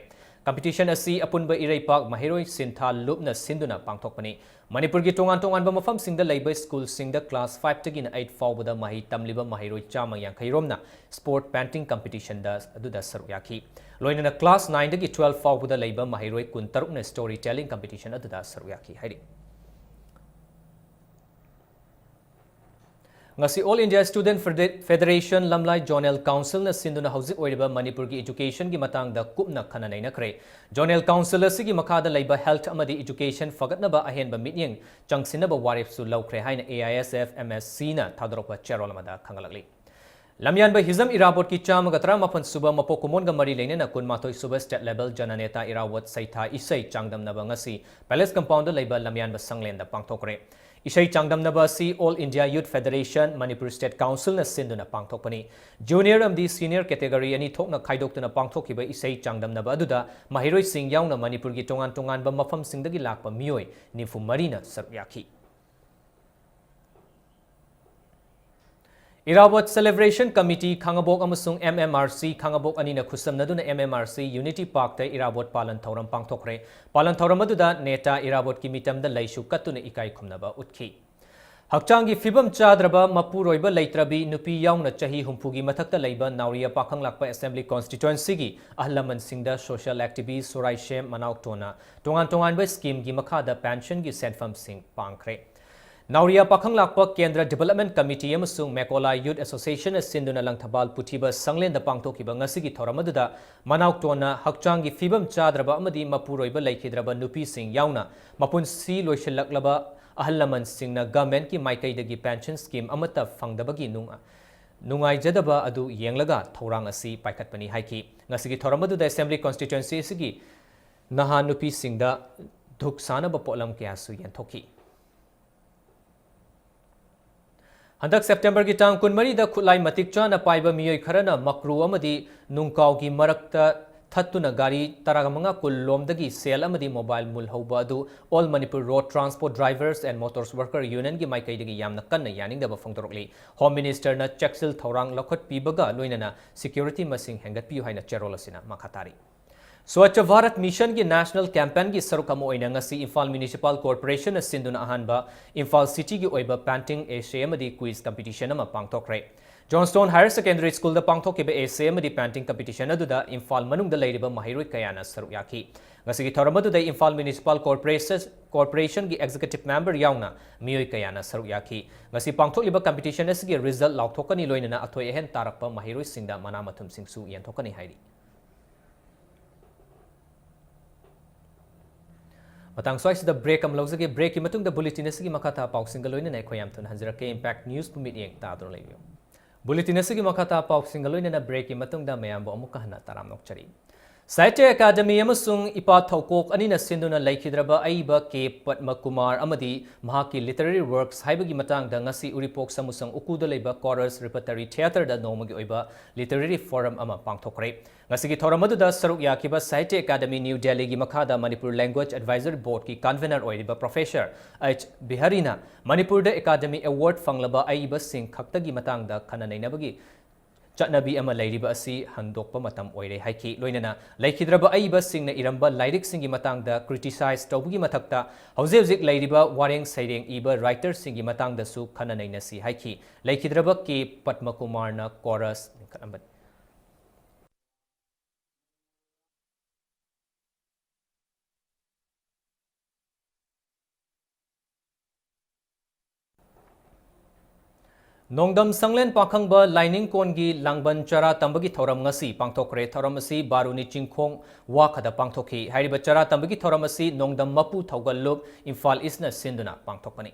Competition ꯑꯁꯤ ꯑꯄꯨꯟꯕ ꯏꯔꯩꯄꯥꯛ ꯃꯍꯩꯔꯣꯏ ꯁꯤꯟꯊꯥ ꯂꯨꯞꯅ ꯁꯤꯟꯗꯨꯅ ꯄꯥꯡꯊꯣꯛꯄꯅꯤ꯫ ꯃꯅꯤꯄꯨꯔꯒꯤ ꯇꯣꯉꯥꯟ ꯇꯣꯉꯥꯟꯕ ꯃꯐꯝꯁꯤꯡꯗ ꯂꯩꯕ schoolꯁꯤꯡꯗ class fiveꯇꯒꯤꯅ eight ꯐꯥꯎꯕꯗ ꯃꯍꯩ ꯇꯝꯂꯤꯕ ꯃꯍꯩꯔꯣꯏ ꯆꯥꯝꯃ ꯌꯥꯡꯈꯩ ꯔꯣꯝꯅ sport painting competitionꯗ ꯑꯗꯨꯗ ꯁꯔꯨꯛ ꯌꯥꯈꯤ꯫ ꯂꯣꯏꯅꯅ class nineꯗꯒꯤ twelve ꯐꯥꯎꯕꯗ ꯂꯩꯕ ꯃꯍꯩꯔꯣꯏ ꯀꯨꯟꯇꯔꯨꯛꯅ story telling competition ꯑꯗꯨꯗ ꯁꯔꯨꯛ ꯌꯥꯈꯤ ꯍꯥꯏꯔꯤ꯫ ꯉꯁꯤ All India Student Fede-, Federation ꯂꯝꯂꯥꯏ Zonal Councilꯅ ꯁꯤꯟꯗꯨꯅ ꯍꯧꯖꯤꯛ ꯑꯣꯏꯔꯤꯕ ꯃꯅꯤꯄꯨꯔꯒꯤ educationꯒꯤ ꯃꯇꯥꯡꯗ ꯀꯨꯞꯅ ꯈꯟꯅ ꯅꯩꯅꯈ꯭ꯔꯦ꯫ Zonal Council ꯑꯁꯤꯒꯤ ꯃꯈꯥꯗ ꯂꯩꯕ health ꯑꯃꯗꯤ education ꯐꯒꯠꯅꯕ ꯑꯍꯦꯟꯕ ꯃꯤꯠꯌꯦꯡ ꯆꯪꯁꯤꯟꯅꯕ ꯋꯥꯔꯦꯞꯁꯨ ꯂꯧꯈ꯭ꯔꯦ ꯍꯥꯏꯅ AISFMSCꯅ ꯊꯥꯗꯣꯔꯛꯄ ꯆꯦꯔꯣꯜ ꯑꯃꯗ ꯈꯪꯍꯜꯂꯛꯂꯤ꯫ ꯂꯝꯌꯥꯟꯕ ꯍꯤꯖꯝ ꯏꯔꯥꯕꯣꯠꯀꯤ ꯆꯥꯝꯃꯒ ꯇꯔꯥꯃꯥꯄꯟ ꯁꯨꯕ ꯃꯄꯣꯛ ꯀꯨꯝꯑꯣꯟꯒ ꯃꯔꯤ ꯂꯩꯅꯅ ꯀꯨꯟꯃꯥꯊꯣꯏ ꯁꯨꯕ state level ꯖꯅꯅꯦꯇꯥ ꯏꯔꯥꯕꯣꯠ ꯁꯩꯊꯥ ꯏꯁꯩ ꯆꯥꯡꯗꯝꯅꯕ ꯉꯁꯤ Palace Compoundꯗ ꯂꯩꯕ ꯂꯝꯌꯥꯟꯕ ꯁꯪꯂꯦꯟꯗ ꯄꯥꯡꯊꯣꯛꯈ꯭ꯔꯦ꯫ ꯏꯁꯩ ꯆꯥꯡꯗꯝꯅꯕ ꯑꯁꯤ All India Youth Federation, Manipur State Councilꯅ ꯁꯤꯟꯗꯨꯅ ꯄꯥꯡꯊꯣꯛꯄꯅꯤ꯫ Junior ꯑꯃꯗꯤ senior category ꯑꯅꯤ ꯊꯣꯛꯅ ꯈꯥꯏꯗꯣꯛꯇꯨꯅ ꯄꯥꯡꯊꯣꯛꯈꯤꯕ ꯏꯁꯩ ꯆꯥꯡꯗꯝꯅꯕ ꯑꯗꯨꯗ ꯃꯍꯩꯔꯣꯏꯁꯤꯡ ꯌꯥꯎꯅ ꯃꯅꯤꯄꯨꯔꯒꯤ ꯇꯣꯉꯥꯟ ꯇꯣꯉꯥꯟꯕ ꯃꯐꯝꯁꯤꯡꯗꯒꯤ ꯂꯥꯛꯄ ꯃꯤꯑꯣꯏ ꯅꯤꯐꯨ ꯃꯔꯤꯅ ꯁꯔꯨꯛ ꯌꯥꯈꯤ꯫ ꯏꯔꯥꯕꯣꯠ Celebration Committee ꯈꯥꯉꯕꯣꯛ ꯑꯃꯁꯨꯡ MMRC ꯈꯥꯉꯕꯣꯛ ꯑꯅꯤꯅ ꯈꯨꯠꯁꯝꯅꯗꯨꯅ MMRC Unity Parkꯇ ꯏꯔꯥꯕꯣꯠ ꯄꯥꯂꯟ ꯊꯧꯔꯝ ꯄꯥꯡꯊꯣꯛꯈ꯭ꯔꯦ꯫ ꯄꯥꯂꯟ ꯊꯧꯔꯝ ꯑꯗꯨꯗ ꯅꯦꯇꯥ ꯏꯔꯥꯕꯣꯠꯀꯤ ꯃꯤꯇꯝꯗ ꯂꯩꯁꯨ ꯀꯠꯇꯨꯅ ꯏꯀꯥꯏ ꯈꯨꯝꯅꯕ ꯎꯠꯈꯤ꯫ ꯍꯛꯆꯥꯡꯒꯤ ꯐꯤꯕꯝ ꯆꯥꯗ꯭ꯔꯕ, ꯃꯄꯨꯔꯣꯏꯕ ꯂꯩꯇ꯭ꯔꯕꯤ ꯅꯨꯄꯤ ꯌꯥꯎꯅ ꯆꯍꯤ ꯍꯨꯝꯐꯨꯒꯤ ꯃꯊꯛꯇ ꯂꯩꯕ ꯅꯥꯎꯔꯤꯌꯥ ꯄꯥꯈꯪꯂꯥꯛꯄ Assembly Constituencyꯒꯤ ꯑꯍꯜ ꯂꯃꯟꯁꯤꯡꯗ social activist ꯁꯣꯔꯥꯏꯁꯦꯝ ꯃꯅꯥꯎꯇꯣꯟꯅ ꯇꯣꯉꯥꯟ ꯇꯣꯉꯥꯟꯕ schemeꯒꯤ ꯃꯈꯥꯗ pensionꯒꯤ ꯁꯦꯟꯐꯝꯁꯤꯡ ꯄꯥꯡꯈ꯭ꯔꯦ꯫ ꯅꯥꯎꯔꯤꯌꯥ ꯄꯥꯈꯪꯂꯥꯛꯄ ꯀꯦꯟꯗ꯭ꯔ Development Committee ꯑꯃꯁꯨꯡ ꯃꯦꯀꯣꯂꯥ Youth Associationꯅ ꯁꯤꯟꯗꯨꯅ ꯂꯪꯊꯕꯥꯜ ꯄꯨꯊꯤꯕ ꯁꯪꯂꯦꯟꯗ ꯄꯥꯡꯊꯣꯛꯈꯤꯕ ꯉꯁꯤꯒꯤ ꯊꯧꯔꯝ ꯑꯗꯨꯗ ꯃꯅꯥꯎꯇꯣꯟꯅ ꯍꯛꯆꯥꯡꯒꯤ ꯐꯤꯕꯝ ꯆꯥꯗ꯭ꯔꯕ ꯑꯃꯗꯤ ꯃꯄꯨꯔꯣꯏꯕ ꯂꯩꯈꯤꯗ꯭ꯔꯕ ꯅꯨꯄꯤꯁꯤꯡ ꯌꯥꯎꯅ ꯃꯄꯨꯟꯁꯤ ꯂꯣꯏꯁꯤꯜꯂꯛꯂꯕ ꯑꯍꯜ ꯂꯃꯟꯁꯤꯡꯅ governmentꯀꯤ ꯃꯥꯏꯀꯩꯗꯒꯤ pension scheme ꯑꯃꯠꯇ ꯐꯪꯗꯕꯒꯤ ꯅꯨꯡ-, ꯅꯨꯡꯉꯥꯏꯖꯗꯕ ꯑꯗꯨ ꯌꯦꯡꯂꯒ ꯊꯧꯔꯥꯡ ꯑꯁꯤ ꯄꯥꯏꯈꯠꯄꯅꯤ ꯍꯥꯏꯈꯤ꯫ ꯉꯁꯤꯒꯤ ꯊꯧꯔꯝ ꯑꯗꯨꯗ Assembly Constituency ꯑꯁꯤꯒꯤ ꯅꯍꯥ ꯅꯨꯄꯤꯁꯤꯡꯗ ꯙꯨꯛ ꯁꯥꯅꯕ ꯄꯣꯠꯂꯝ ꯀꯌꯥꯁꯨ ꯌꯦꯟꯊꯣꯛꯈꯤ꯫ ꯍꯟꯗꯛ Septemberꯒꯤ ꯇꯥꯡ ꯀꯨꯟꯃꯔꯤꯗ ꯈꯨꯠꯂꯥꯏ ꯃꯇꯤꯛ ꯆꯥꯅ ꯄꯥꯏꯕ ꯃꯤꯑꯣꯏ ꯈꯔꯅ ꯃꯀ꯭ꯔꯨ ꯑꯃꯗꯤ ꯅꯨꯡꯀꯥꯎꯒꯤ ꯃꯔꯛꯇ ꯊꯠꯇꯨꯅ ꯒꯥꯔꯤ ꯇꯔꯥꯃꯉꯥ ꯀꯨꯟ ꯂꯣꯝꯗꯒꯤ ꯁꯦꯜ ꯑꯃꯗꯤ mobile ꯃꯨꯜꯍꯧꯕ ꯑꯗꯨ All Manipur Road Transport Drivers and Motors Worker Union ꯒꯤ ꯃꯥꯏꯀꯩꯗꯒꯤ ꯌꯥꯝꯅ ꯀꯟꯅ ꯌꯥꯅꯤꯡꯗꯕ ꯐꯣꯡꯗꯣꯔꯛꯂꯤ꯫ Home Minister ꯅ ꯆꯦꯛꯁꯤꯜ ꯊꯧꯔꯥꯡ ꯂꯧꯈꯠꯄꯤꯕꯒ ꯂꯣꯏꯅꯅ security ꯃꯁꯤꯡ ꯍꯦꯟꯒꯠꯄꯤꯌꯨ ꯍꯥꯏꯅ ꯆꯦꯔꯣꯜ ꯑꯁꯤꯅ ꯃꯈꯥ ꯇꯥꯔꯤ꯫ Swachh Bharat Mission ꯒꯤ national campaign ꯒꯤ ꯁꯔꯨꯛ ꯑꯃ ꯑꯣꯏꯅ ꯉꯁꯤ ꯏꯝꯐꯥꯜ Municipal Corporation ꯅ ꯁꯤꯟꯗꯨꯅ ꯑꯍꯥꯟꯕ ꯏꯝꯐꯥꯜ city ꯒꯤ ꯑꯣꯏꯕ painting, essay ꯑꯃꯗꯤ quiz competition ꯑꯃ ꯄꯥꯡꯊꯣꯛꯈ꯭ꯔꯦ꯫ Johnstone Higher Secondary School ꯗ ꯄꯥꯡꯊꯣꯛꯈꯤꯕ essay ꯑꯃꯗꯤ painting competition ꯑꯗꯨꯗ ꯏꯝꯐꯥꯜ ꯃꯅꯨꯡꯗ ꯂꯩꯔꯤꯕ ꯃꯍꯩꯔꯣꯏ ꯀꯌꯥꯅ ꯁꯔꯨꯛ ꯌꯥꯈꯤ꯫ ꯉꯁꯤꯒꯤ ꯊꯧꯔꯝ ꯑꯗꯨꯗ ꯏꯝꯐꯥꯜ Municipal Corporation, Corporation ꯒꯤ executive member ꯌꯥꯎꯅ ꯃꯤꯑꯣꯏ ꯀꯌꯥꯅ ꯁꯔꯨꯛ ꯌꯥꯈꯤ꯫ ꯉꯁꯤ ꯄꯥꯡꯊꯣꯛꯂꯤꯕ competition ꯑꯁꯤꯒꯤ result ꯂꯥꯎꯊꯣꯛꯀꯅꯤ, ꯂꯣꯏꯅꯅ ꯑꯊꯣꯏ ꯑꯍꯦꯟ ꯇꯥꯔꯛꯄ ꯃꯍꯩꯔꯣꯏꯁꯤꯡꯗ ꯃꯅꯥ ꯃꯊꯨꯝꯁꯤꯡꯁꯨ ꯌꯦꯟꯊꯣꯛꯀꯅꯤ ꯍꯥꯏꯔꯤ꯫ ꯃꯇꯥꯡ ꯁ꯭ꯋꯥꯏꯁꯤꯗ break ꯑꯃ ꯂꯧꯖꯒꯦ꯫ Break ꯀꯤ ꯃꯇꯨꯡꯗ bulletin ꯑꯁꯤꯒꯤ ꯃꯈꯥ ꯇꯥꯕ ꯄꯥꯎꯁꯤꯡꯒ ꯂꯣꯏꯅꯅ ꯑꯩꯈꯣꯏ ꯌꯥꯝ ꯊꯨꯅ ꯍꯟꯖꯔꯛꯀꯦ꯫ Impact News ꯄꯨ ꯃꯤꯠꯌꯦꯡ ꯇꯥꯗꯨꯅ ꯂꯩꯕꯤꯌꯨ꯫ Bulletin ꯑꯁꯤꯒꯤ ꯃꯈꯥ ꯇꯥꯕ ꯄꯥꯎꯁꯤꯡꯒ ꯂꯣꯏꯅꯅ break ꯀꯤ ꯃꯇꯨꯡꯗ ꯃꯌꯥꯝꯕꯨ ꯑꯃꯨꯛꯀ ꯍꯟꯅ ꯇꯔꯥꯝꯅ ꯑꯣꯛꯆꯔꯤ꯫ ꯁꯥꯍꯤꯇ꯭ꯌ ꯑꯦꯀꯥꯗꯃꯤ ꯑꯃꯁꯨꯡ ꯏꯄꯥ ꯊꯧꯀꯣꯛ ꯑꯅꯤꯅ ꯁꯤꯟꯗꯨꯅ ꯂꯩꯈꯤꯗ꯭ꯔꯕ ꯑꯏꯕ ꯀꯦ ꯄꯗꯃ ꯀꯨꯃꯥꯔ ꯑꯃꯗꯤ ꯃꯍꯥꯛꯀꯤ literary works ꯍꯥꯏꯕꯒꯤ ꯃꯇꯥꯡꯗ ꯉꯁꯤ ꯎꯔꯤꯄꯣꯛ ꯁꯥꯃꯨꯁꯪ ꯎꯀꯨꯗ ꯂꯩꯕ Chorus Repertory Theatre ꯗ ꯅꯣꯡꯃꯒꯤ ꯑꯣꯏꯕ literary forum ꯑꯃ ꯄꯥꯡꯊꯣꯛꯈ꯭ꯔꯦ꯫ ꯉꯁꯤꯒꯤ ꯊꯧꯔꯝ ꯑꯗꯨꯗ ꯁꯔꯨꯛ ꯌꯥꯈꯤꯕ ꯁꯥꯍꯤꯇ꯭ꯌ ꯑꯦꯀꯥꯗꯃꯤ ꯅ꯭ꯌꯨ ꯗꯦꯜꯂꯤꯒꯤ ꯃꯈꯥꯗ ꯃꯅꯤꯄꯨꯔ Language Advisory Board ꯀꯤ convener ꯑꯣꯏꯔꯤꯕ Professor ꯑꯩꯆ ꯕꯤꯍꯥꯔꯤꯅ ꯃꯅꯤꯄꯨꯔꯗ ꯑꯦꯀꯥꯗꯃꯤ award ꯐꯪꯂꯕ ꯑꯏꯕꯁꯤꯡ ꯈꯛꯇꯒꯤ ꯃꯇꯥꯡꯗ ꯈꯟꯅ ꯅꯩꯅꯕꯒꯤ ꯆꯠꯅꯕꯤ ꯑꯃ ꯂꯩꯔꯤꯕ ꯑꯁꯤ ꯍꯟꯗꯣꯛꯄ ꯃꯇꯝ ꯑꯣꯏꯔꯦ ꯍꯥꯏꯈꯤ꯫ ꯂꯣꯏꯅꯅ ꯂꯩꯈꯤꯗ꯭ꯔꯕ ꯑꯏꯕꯁꯤꯡꯅ ꯏꯔꯝꯕ ꯂꯥꯏꯔꯤꯛꯁꯤꯡꯒꯤ ꯃꯇꯥꯡꯗ criticize ꯇꯧꯕꯒꯤ ꯃꯊꯛꯇ ꯍꯧꯖꯤꯛ ꯍꯧꯖꯤꯛ ꯂꯩꯔꯤꯕ ꯋꯥꯔꯦꯡ ꯁꯩꯔꯦꯡ ꯏꯕ writer ꯁꯤꯡꯒꯤ ꯃꯇꯥꯡꯗꯁꯨ ꯈꯟꯅ ꯅꯩꯅꯁꯤ ꯍꯥꯏꯈꯤ꯫ ꯂꯩꯈꯤꯗ꯭ꯔꯕ ꯀꯦ ꯄꯗꯃ ꯀꯨꯃꯥꯔꯅ Chorus ꯂꯤꯡꯈꯠꯂꯝꯕꯅꯤ꯫ ꯅꯣꯡꯗꯝ ꯁꯪꯂꯦꯟ ꯄꯥꯈꯪꯕ ꯂꯥꯏꯅꯤꯡꯀꯣꯟꯒꯤ ꯂꯥꯡꯕꯟ ꯆꯔꯥ ꯇꯝꯕꯒꯤ ꯊꯧꯔꯝ ꯉꯁꯤ ꯄꯥꯡꯊꯣꯛꯈ꯭ꯔꯦ꯫ ꯊꯧꯔꯝ ꯑꯁꯤ ꯕꯥꯔꯨꯅꯤ ꯆꯤꯡꯈꯣꯡ ꯋꯥꯈꯗ ꯄꯥꯡꯊꯣꯛꯈꯤ꯫ ꯍꯥꯏꯔꯤꯕ ꯆꯔꯥ ꯇꯝꯕꯒꯤ ꯊꯧꯔꯝ ꯑꯁꯤ ꯅꯣꯡꯗꯝ ꯃꯄꯨ ꯊꯧꯒꯜ ꯂꯨꯞ ꯏꯝꯐꯥꯜ ꯏꯁꯅ ꯁꯤꯟꯗꯨꯅ ꯄꯥꯡꯊꯣꯛꯄꯅꯤ꯫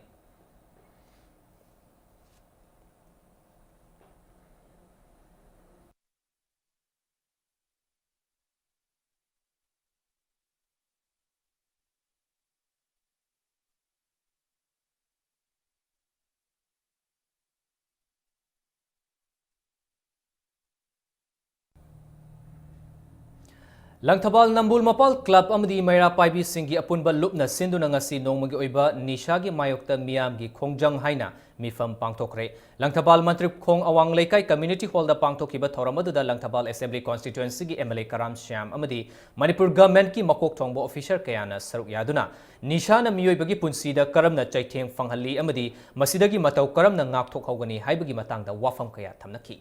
ꯂꯪꯊꯕꯥꯜ ꯅꯝꯕꯨꯜ ꯃꯄꯥꯜ ꯀ꯭ꯂꯕ ꯑꯃꯗꯤ ꯃꯩꯔꯥ ꯄꯥꯏꯕꯤꯁꯤꯡꯒꯤ ꯑꯄꯨꯟꯕ ꯂꯨꯞꯅ ꯁꯤꯟꯗꯨꯅ ꯉꯁꯤ ꯅꯣꯡꯃꯒꯤ ꯑꯣꯏꯕ ꯅꯤꯁꯥꯒꯤ ꯃꯥꯌꯣꯛꯇ ꯃꯤꯌꯥꯝꯒꯤ ꯈꯣꯡꯖꯪ ꯍꯥꯏꯅ ꯃꯤꯐꯝ ꯄꯥꯡꯊꯣꯛꯈ꯭ꯔꯦ꯫ ꯂꯪꯊꯕꯥꯜ ꯃꯟꯇ꯭ꯔꯤꯞꯈꯣꯡ ꯑꯋꯥꯡ ꯂꯩꯀꯥꯏ community hall ꯗ ꯄꯥꯡꯊꯣꯛꯈꯤꯕ ꯊꯧꯔꯝ ꯑꯗꯨꯗ ꯂꯪꯊꯕꯥꯜ assembly constituency ꯒꯤ M L A ꯀꯔꯥꯝ ꯁ꯭ꯌꯥꯝ ꯑꯃꯗꯤ ꯃꯅꯤꯄꯨꯔ government ꯀꯤ ꯃꯀꯣꯛ ꯊꯣꯡꯕ officer ꯀꯌꯥꯅ ꯁꯔꯨꯛ ꯌꯥꯗꯨꯅ ꯅꯤꯁꯥꯅ ꯃꯤꯑꯣꯏꯕꯒꯤ ꯄꯨꯟꯁꯤꯗ ꯀꯔꯝꯅ ꯆꯩꯊꯦꯡ ꯐꯪꯍꯜꯂꯤ ꯑꯃꯗꯤ ꯃꯁꯤꯗꯒꯤ ꯃꯇꯧ ꯀꯔꯝꯅ ꯉꯥꯛꯊꯣꯛꯍꯧꯒꯅꯤ ꯍꯥꯏꯕꯒꯤ ꯃꯇꯥꯡꯗ ꯋꯥꯐꯝ ꯀꯌꯥ ꯊꯝꯅꯈꯤ꯫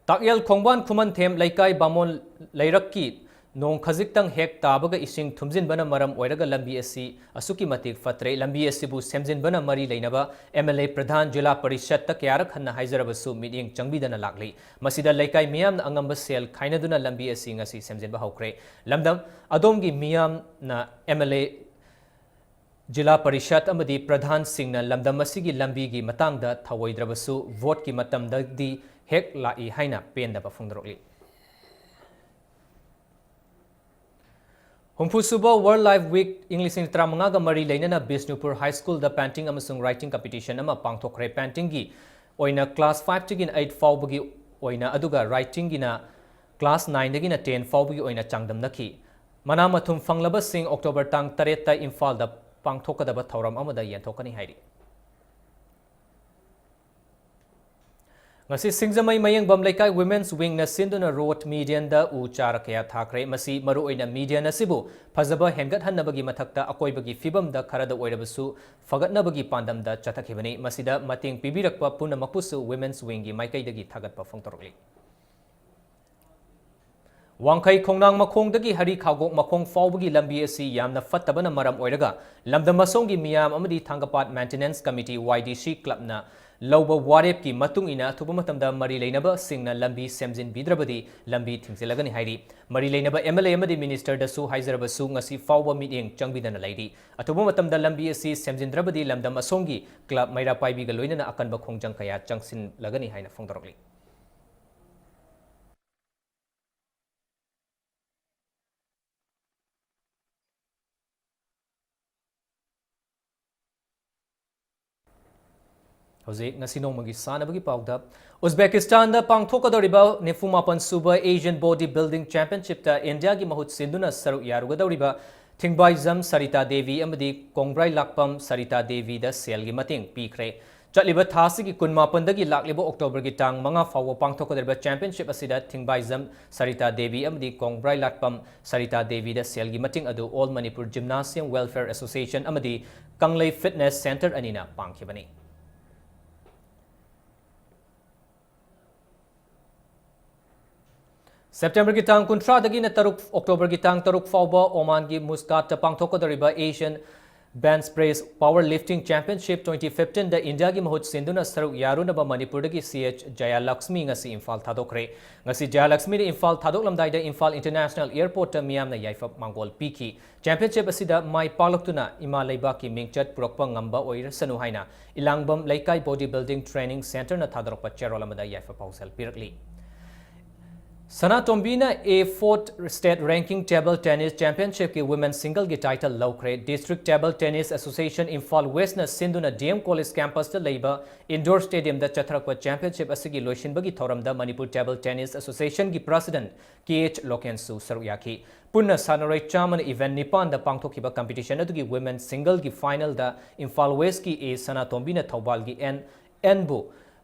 ꯇꯥꯛꯌꯦꯜ ꯈꯣꯡꯕꯥꯟ ꯈꯨꯃꯟꯊꯦꯝ ꯂꯩꯀꯥꯏ ꯕꯥꯃꯣꯟ ꯂꯩꯔꯛꯀꯤ ꯅꯣꯡ ꯈꯖꯤꯛꯇꯪ ꯍꯦꯛ ꯇꯥꯕꯒ ꯏꯁꯤꯡ ꯊꯨꯝꯖꯤꯟꯕꯅ ꯃꯔꯝ ꯑꯣꯏꯔꯒ ꯂꯝꯕꯤ ꯑꯁꯤ ꯑꯁꯨꯛꯀꯤ ꯃꯇꯤꯛ ꯐꯠꯇ꯭ꯔꯦ꯫ ꯂꯝꯕꯤ ꯑꯁꯤꯕꯨ ꯁꯦꯝꯖꯤꯟꯕꯅ ꯃꯔꯤ ꯂꯩꯅꯕ M L A, ꯄ꯭ꯔꯙꯥꯟ, ꯖꯤꯂꯥ ꯄꯔꯤꯁꯠꯇ ꯀꯌꯥꯔꯛ ꯍꯟꯅ ꯍꯥꯏꯖꯔꯕꯁꯨ ꯃꯤꯠꯌꯦꯡ ꯆꯪꯕꯤꯗꯅ ꯂꯥꯛꯂꯤ꯫ ꯃꯁꯤꯗ ꯂꯩꯀꯥꯏ ꯃꯤꯌꯥꯝꯅ ꯑꯉꯝꯕ ꯁꯦꯜ ꯈꯥꯏꯅꯗꯨꯅ ꯂꯝꯕꯤ ꯑꯁꯤ ꯉꯁꯤ ꯁꯦꯝꯖꯤꯟꯕ ꯍꯧꯈ꯭ꯔꯦ꯫ ꯂꯝꯗꯝ ꯑꯗꯣꯝꯒꯤ ꯃꯤꯌꯥꯝꯅ M L A, ꯖꯤꯂꯥ ꯄꯔꯤꯁꯠ ꯑꯃꯗꯤ ꯄ꯭ꯔꯙꯥꯟꯁꯤꯡꯅ ꯂꯝꯗꯝ ꯑꯁꯤꯒꯤ ꯂꯝꯕꯤꯒꯤ ꯃꯇꯥꯡꯗ ꯊꯧꯑꯣꯏꯗ꯭ꯔꯕꯁꯨ vote ꯀꯤ ꯃꯇꯝꯗꯗꯤ ꯍꯦꯛ ꯂꯥꯛꯏ ꯍꯥꯏꯅ ꯄꯦꯟꯗꯕ ꯐꯣꯡꯗꯣꯔꯛꯂꯤ꯫ ꯍꯨꯝꯐꯨꯁꯨꯕ World Life Week ꯏꯪ ꯂꯤꯁꯤꯡ ꯇꯔꯥꯃꯉꯥꯒ ꯃꯔꯤ ꯂꯩꯅꯅ ꯕꯤꯁꯅꯨꯄꯨꯔ High School ꯗ painting ꯑꯃꯁꯨꯡ writing competition ꯑꯃ ꯄꯥꯡꯊꯣꯛꯈ꯭ꯔꯦ꯫ Painting ꯒꯤ ꯑꯣꯏꯅ class five ꯇꯒꯤꯅ eight ꯐꯥꯎꯕꯒꯤ ꯑꯣꯏꯅ, ꯑꯗꯨꯒ writing ꯒꯤꯅ class nine ꯗꯒꯤꯅ ten ꯐꯥꯎꯕꯒꯤ ꯑꯣꯏꯅ ꯆꯥꯡꯗꯝꯅꯈꯤ꯫ ꯃꯅꯥ ꯃꯊꯨꯝ ꯐꯪꯂꯕꯁꯤꯡ October ꯇꯥꯡ ꯇꯔꯦꯠꯇ ꯏꯝꯐꯥꯜꯗ ꯄꯥꯡꯊꯣꯛꯀꯗꯕ ꯊꯧꯔꯝ ꯑꯃꯗ ꯌꯦꯟꯊꯣꯛꯀꯅꯤ ꯍꯥꯏꯔꯤ꯫ ꯉꯁꯤ ꯁꯤꯡꯖꯃꯩ ꯃꯌꯦꯡꯕꯝ ꯂꯩꯀꯥꯏ Women's Wing ꯅ ꯁꯤꯟꯗꯨꯅ road median ꯗ ꯎ ꯆꯥꯔ ꯀꯌꯥ ꯊꯥꯈ꯭ꯔꯦ꯫ ꯃꯁꯤ ꯃꯔꯨꯑꯣꯏꯅ median ꯑꯁꯤꯕꯨ ꯐꯖꯕ ꯍꯦꯟꯒꯠꯍꯟꯅꯕꯒꯤ ꯃꯊꯛꯇ ꯑꯀꯣꯏꯕꯒꯤ ꯐꯤꯕꯝꯗ ꯈꯔꯗ ꯑꯣꯏꯔꯕꯁꯨ ꯐꯒꯠꯅꯕꯒꯤ ꯄꯥꯟꯗꯝꯗ ꯆꯠꯊꯈꯤꯕꯅꯤ꯫ ꯃꯁꯤꯗ ꯃꯇꯦꯡ ꯄꯤꯕꯤꯔꯛꯄ ꯄꯨꯝꯅꯃꯛꯄꯨꯁꯨ Women's Wing ꯒꯤ ꯃꯥꯏꯀꯩꯗꯒꯤ ꯊꯥꯒꯠꯄ ꯐꯣꯡꯗꯣꯔꯛꯂꯤ꯫ ꯋꯥꯡꯈꯩ ꯈꯣꯡꯅꯥꯡ ꯃꯈꯣꯡꯗꯒꯤ ꯍꯔꯤ ꯈꯥꯒꯣꯛ ꯃꯈꯣꯡ ꯐꯥꯎꯕꯒꯤ ꯂꯝꯕꯤ ꯑꯁꯤ ꯌꯥꯝꯅ ꯐꯠꯇꯕꯅ ꯃꯔꯝ ꯑꯣꯏꯔꯒ ꯂꯝꯗꯝ ꯑꯁꯣꯝꯒꯤ ꯃꯤꯌꯥꯝ ꯑꯃꯗꯤ ꯊꯥꯡꯒꯄꯥꯠ Maintenance Committee, Y D C club ꯅ ꯂꯧꯕ ꯋꯥꯔꯦꯞꯀꯤ ꯃꯇꯨꯡ ꯏꯟꯅ ꯑꯊꯨꯕ ꯃꯇꯝꯗ ꯃꯔꯤ ꯂꯩꯅꯕꯁꯤꯡꯅ ꯂꯝꯕꯤ ꯁꯦꯝꯖꯤꯟꯕꯤꯗ꯭ꯔꯕꯗꯤ ꯂꯝꯕꯤ ꯊꯤꯡꯖꯤꯜꯂꯒꯅꯤ ꯍꯥꯏꯔꯤ꯫ ꯃꯔꯤ ꯂꯩꯅꯕ M L A ꯑꯃꯗꯤ minister ꯗꯁꯨ ꯍꯥꯏꯖꯔꯕꯁꯨ ꯉꯁꯤ ꯐꯥꯎꯕ ꯃꯤꯠꯌꯦꯡ ꯆꯪꯕꯤꯗꯅ ꯂꯩꯔꯤ꯫ ꯑꯊꯨꯕ ꯃꯇꯝꯗ ꯂꯝꯕꯤ ꯑꯁꯤ ꯁꯦꯝꯖꯤꯟꯗ꯭ꯔꯕꯗꯤ ꯂꯝꯗꯝ ꯑꯁꯣꯝꯒꯤ club ꯃꯩꯔꯥ ꯄꯥꯏꯕꯤꯒ ꯂꯣꯏꯅꯅ ꯑꯀꯟꯕ ꯈꯣꯡꯖꯪ ꯀꯌꯥ ꯆꯪꯁꯤꯜꯂꯒꯅꯤ ꯍꯥꯏꯅ ꯐꯣꯡꯗꯣꯔꯛꯂꯤ꯫ ꯍꯧꯖꯤꯛ ꯉꯁꯤ ꯅꯣꯡꯃꯒꯤ ꯁꯥꯟꯅꯕꯒꯤ ꯄꯥꯎꯗ, ꯎꯖꯕꯦꯀꯤꯁꯇꯥꯟꯗ ꯄꯥꯡꯊꯣꯛꯀꯗꯧꯔꯤꯕ ꯅꯤꯐꯨ ꯃꯥꯄꯟ ꯁꯨꯕ Asian Body Building Championship ꯇ ꯏꯟꯗꯤꯌꯥꯒꯤ ꯃꯍꯨꯠ ꯁꯤꯟꯗꯨꯅ ꯁꯔꯨꯛ ꯌꯥꯔꯨꯒꯗꯧꯔꯤꯕ ꯊꯤꯡꯕꯥꯏꯖꯝ ꯁꯔꯤꯇꯥ ꯗꯦꯕꯤ ꯑꯃꯗꯤ ꯀꯣꯡꯕ꯭ꯔꯥꯏ ꯂꯥꯛꯄꯝ ꯁꯔꯤꯇꯥ ꯗꯦꯕꯤꯗ ꯁꯦꯜꯒꯤ ꯃꯇꯦꯡ ꯄꯤꯈ꯭ꯔꯦ꯫ ꯆꯠꯂꯤꯕ ꯊꯥ ꯑꯁꯤꯒꯤ ꯀꯨꯟꯃꯥꯄꯟꯗꯒꯤ ꯂꯥꯛꯂꯤꯕ ꯑꯣꯛꯇꯣꯕꯔꯒꯤ ꯇꯥꯡ ꯃꯉꯥ ꯐꯥꯎꯕ ꯄꯥꯡꯊꯣꯛꯀꯗꯧꯔꯤꯕ championship ꯑꯁꯤꯗ ꯊꯤꯡꯕꯥꯏꯖꯝ ꯁꯔꯤꯇꯥ ꯗꯦꯕꯤ ꯑꯃꯗꯤ ꯀꯣꯡꯕ꯭ꯔꯥꯏ ꯂꯥꯠꯄꯝ ꯁꯔꯤꯇꯥ ꯗꯦꯕꯤꯗ ꯁꯦꯜꯒꯤ ꯃꯇꯦꯡ ꯑꯗꯨ All Manipur Gymnasium Welfare Association ꯑꯃꯗꯤ ꯀꯪꯂꯩ Fitness Centre ꯑꯅꯤꯅ ꯄꯥꯡꯈꯤꯕꯅꯤ꯫ ꯁꯦꯞꯇꯦꯝꯕꯔꯒꯤ ꯇꯥꯡ ꯀꯨꯟꯊ꯭ꯔꯥꯗꯒꯤꯅ ꯇꯔꯨꯛ, ꯑꯣꯛꯇꯣꯕꯔꯒꯤ ꯇꯥꯡ ꯇꯔꯨꯛ ꯐꯥꯎꯕ ꯑꯣꯃꯥꯟꯒꯤ ꯃꯨꯁꯀꯥꯠꯇ ꯄꯥꯡꯊꯣꯛꯀꯗꯧꯔꯤꯕ Asian Bench Press Power Lifting Championship twenty fifteen ꯗ ꯏꯟꯗꯤꯌꯥꯒꯤ ꯃꯍꯨꯠ ꯁꯤꯟꯗꯨꯅ ꯁꯔꯨꯛ ꯌꯥꯔꯨꯅꯕ ꯃꯅꯤꯄꯨꯔꯗꯒꯤ ꯁꯤ ꯑꯩꯆ ꯖꯌꯥꯂꯛꯁꯃꯤ ꯉꯁꯤ ꯏꯝꯐꯥꯜ ꯊꯥꯗꯣꯛꯈ꯭ꯔꯦ꯫ ꯉꯁꯤ ꯖꯌꯥꯂꯛꯁꯃꯤꯅ ꯏꯝꯐꯥꯜ ꯊꯥꯗꯣꯛꯂꯝꯗꯥꯏꯗ ꯏꯝꯐꯥꯜ International Airport ꯇ ꯃꯤꯌꯥꯝꯅ ꯌꯥꯏꯐ ꯃꯥꯡꯒꯣꯜ ꯄꯤꯈꯤ꯫ Championship ꯑꯁꯤꯗ ꯃꯥꯏ ꯄꯥꯛꯂꯛꯇꯨꯅ ꯏꯃꯥ ꯂꯩꯕꯥꯛꯀꯤ ꯃꯤꯡꯆꯠ ꯄꯨꯔꯛꯄ ꯉꯝꯕ ꯑꯣꯏꯔꯁꯅꯨ ꯍꯥꯏꯅ ꯏꯂꯥꯡꯕꯝ ꯂꯩꯀꯥꯏ Body Building Training Centre ꯅ ꯊꯥꯗꯣꯔꯛꯄ ꯆꯦꯔꯣꯜ ꯑꯃꯗ ꯌꯥꯏꯐ ꯄꯥꯎꯖꯦꯜ ꯄꯤꯔꯛꯂꯤ꯫ ꯁꯅꯥꯇꯣꯝꯕꯤꯅ A fourth State Ranking Table Tennis Championship ꯀꯤ Women Single ꯒꯤ title ꯂꯧꯈ꯭ꯔꯦ꯫ District Table Tennis Association Imphal West ꯅ ꯁꯤꯟꯗꯨꯅ D M College campus ꯇ ꯂꯩꯕ indoor stadium ꯗ ꯆꯠꯊꯔꯛꯄ championship ꯑꯁꯤꯒꯤ ꯂꯣꯏꯁꯤꯟꯕꯒꯤ ꯊꯧꯔꯝꯗ Manipur Table Tennis Association ꯒꯤ President K H ꯂꯣꯀꯦꯟꯁꯨ ꯁꯔꯨꯛ ꯌꯥꯈꯤ꯫ ꯄꯨꯟꯅ ꯁꯥꯟꯅꯔꯣꯏ ꯆꯥꯝꯃꯅ event ꯅꯤꯄꯥꯟꯗ ꯄꯥꯡꯊꯣꯛꯈꯤꯕ competition ꯑꯗꯨꯒꯤ Women Single ꯒꯤ final ꯗ ꯏꯝꯐꯥꯜ West ꯀꯤ A ꯁꯅꯥꯇꯣꯝꯕꯤꯅ ꯊꯧꯕꯥꯜꯒꯤ N N ꯕꯨ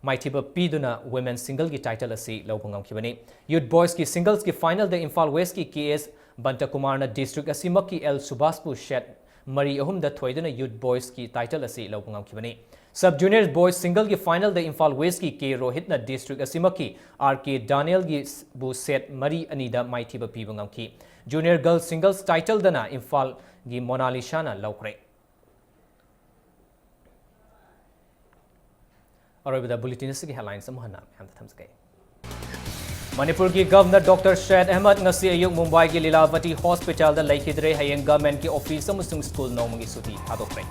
ꯃꯥꯏꯊꯤꯕ ꯄꯤꯗꯨꯅ Women Single ꯒꯤ title ꯑꯁꯤ ꯂꯧꯕ ꯉꯝꯈꯤꯕꯅꯤ꯫ Youth Boys ꯀꯤ Singles ꯀꯤ final ꯗ ꯏꯝꯐꯥꯜ West ꯀꯤ K S ꯕꯟꯇꯀꯨꯃꯥꯔꯅ district ꯑꯁꯤꯃꯛꯀꯤ L ꯁꯨꯕꯥꯁꯄꯨ set ꯃꯔꯤ ꯑꯍꯨꯝꯗ ꯊꯣꯏꯗꯨꯅ Youth Boys ꯀꯤ title ꯑꯁꯤ ꯂꯧꯕ ꯉꯝꯈꯤꯕꯅꯤ꯫ Sub Junior Boys Single ꯒꯤ final ꯗ ꯏꯝꯐꯥꯜ West ꯀꯤ K ꯔꯣꯍꯤꯠꯅ district ꯑꯁꯤꯃꯛꯀꯤ R K Daniel ꯒꯤ ꯕꯨ set ꯃꯔꯤ ꯑꯅꯤꯗ ꯃꯥꯏꯊꯤꯕ ꯄꯤꯕ ꯉꯝꯈꯤ꯫ Junior Girls Singles title ꯗꯅ ꯏꯝꯐꯥꯜꯒꯤ ꯃꯣꯅꯥꯂꯤꯁꯥꯅ ꯂꯧꯈ꯭ꯔꯦ꯫ ꯑꯔꯣꯏꯕꯗ bulletin ꯑꯁꯤꯒꯤ headlines ꯑꯃꯨꯛ ꯍꯟꯅ ꯃꯌꯥꯝꯗ ꯊꯝꯖꯒꯦ꯫ ꯃꯅꯤꯄꯨꯔꯒꯤ Governor Doctor ꯁꯌꯦꯗ ꯑꯍꯃꯗ ꯉꯁꯤ ꯑꯌꯨꯛ ꯃꯨꯝꯕꯥꯏꯒꯤ ꯂꯤꯂꯥꯚꯇꯤ Hospital ꯗ ꯂꯩꯈꯤꯗ꯭ꯔꯦ꯫ ꯍꯌꯦꯡ government ꯀꯤ office ꯑꯃꯁꯨꯡ school ꯅꯣꯡꯃꯒꯤ ꯁꯨꯇꯤ ꯊꯥꯗꯣꯛꯈ꯭ꯔꯦ꯫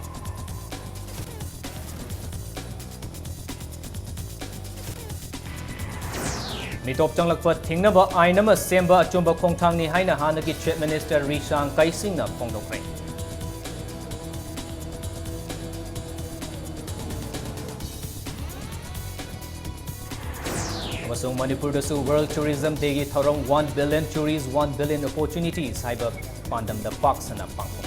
ꯃꯤꯇꯣꯞ ꯆꯪꯂꯛꯄ ꯊꯤꯡꯅꯕ ꯑꯥꯏꯟ ꯑꯃ ꯁꯦꯝꯕ ꯑꯆꯨꯝꯕ ꯈꯣꯡꯊꯥꯡꯅꯤ ꯍꯥꯏꯅ ꯍꯥꯟꯅꯒꯤ Chief Minister ꯔꯤꯁꯥꯡ ꯀꯩꯁꯤꯡꯅ ꯐꯣꯡꯗꯣꯛꯈ꯭ꯔꯦ꯫ ꯑꯃꯁꯨꯡ ꯃꯅꯤꯄꯨꯔꯗꯁꯨ World Tourism Dayꯒꯤ ꯊꯧꯔꯝ One Billion Tourists, One Billion Opportunities ꯍꯥꯏꯕ ꯄꯥꯟꯗꯝꯗ ꯄꯥꯛ ꯁꯟꯅ ꯄꯥꯡꯊꯣꯛꯈꯤ꯫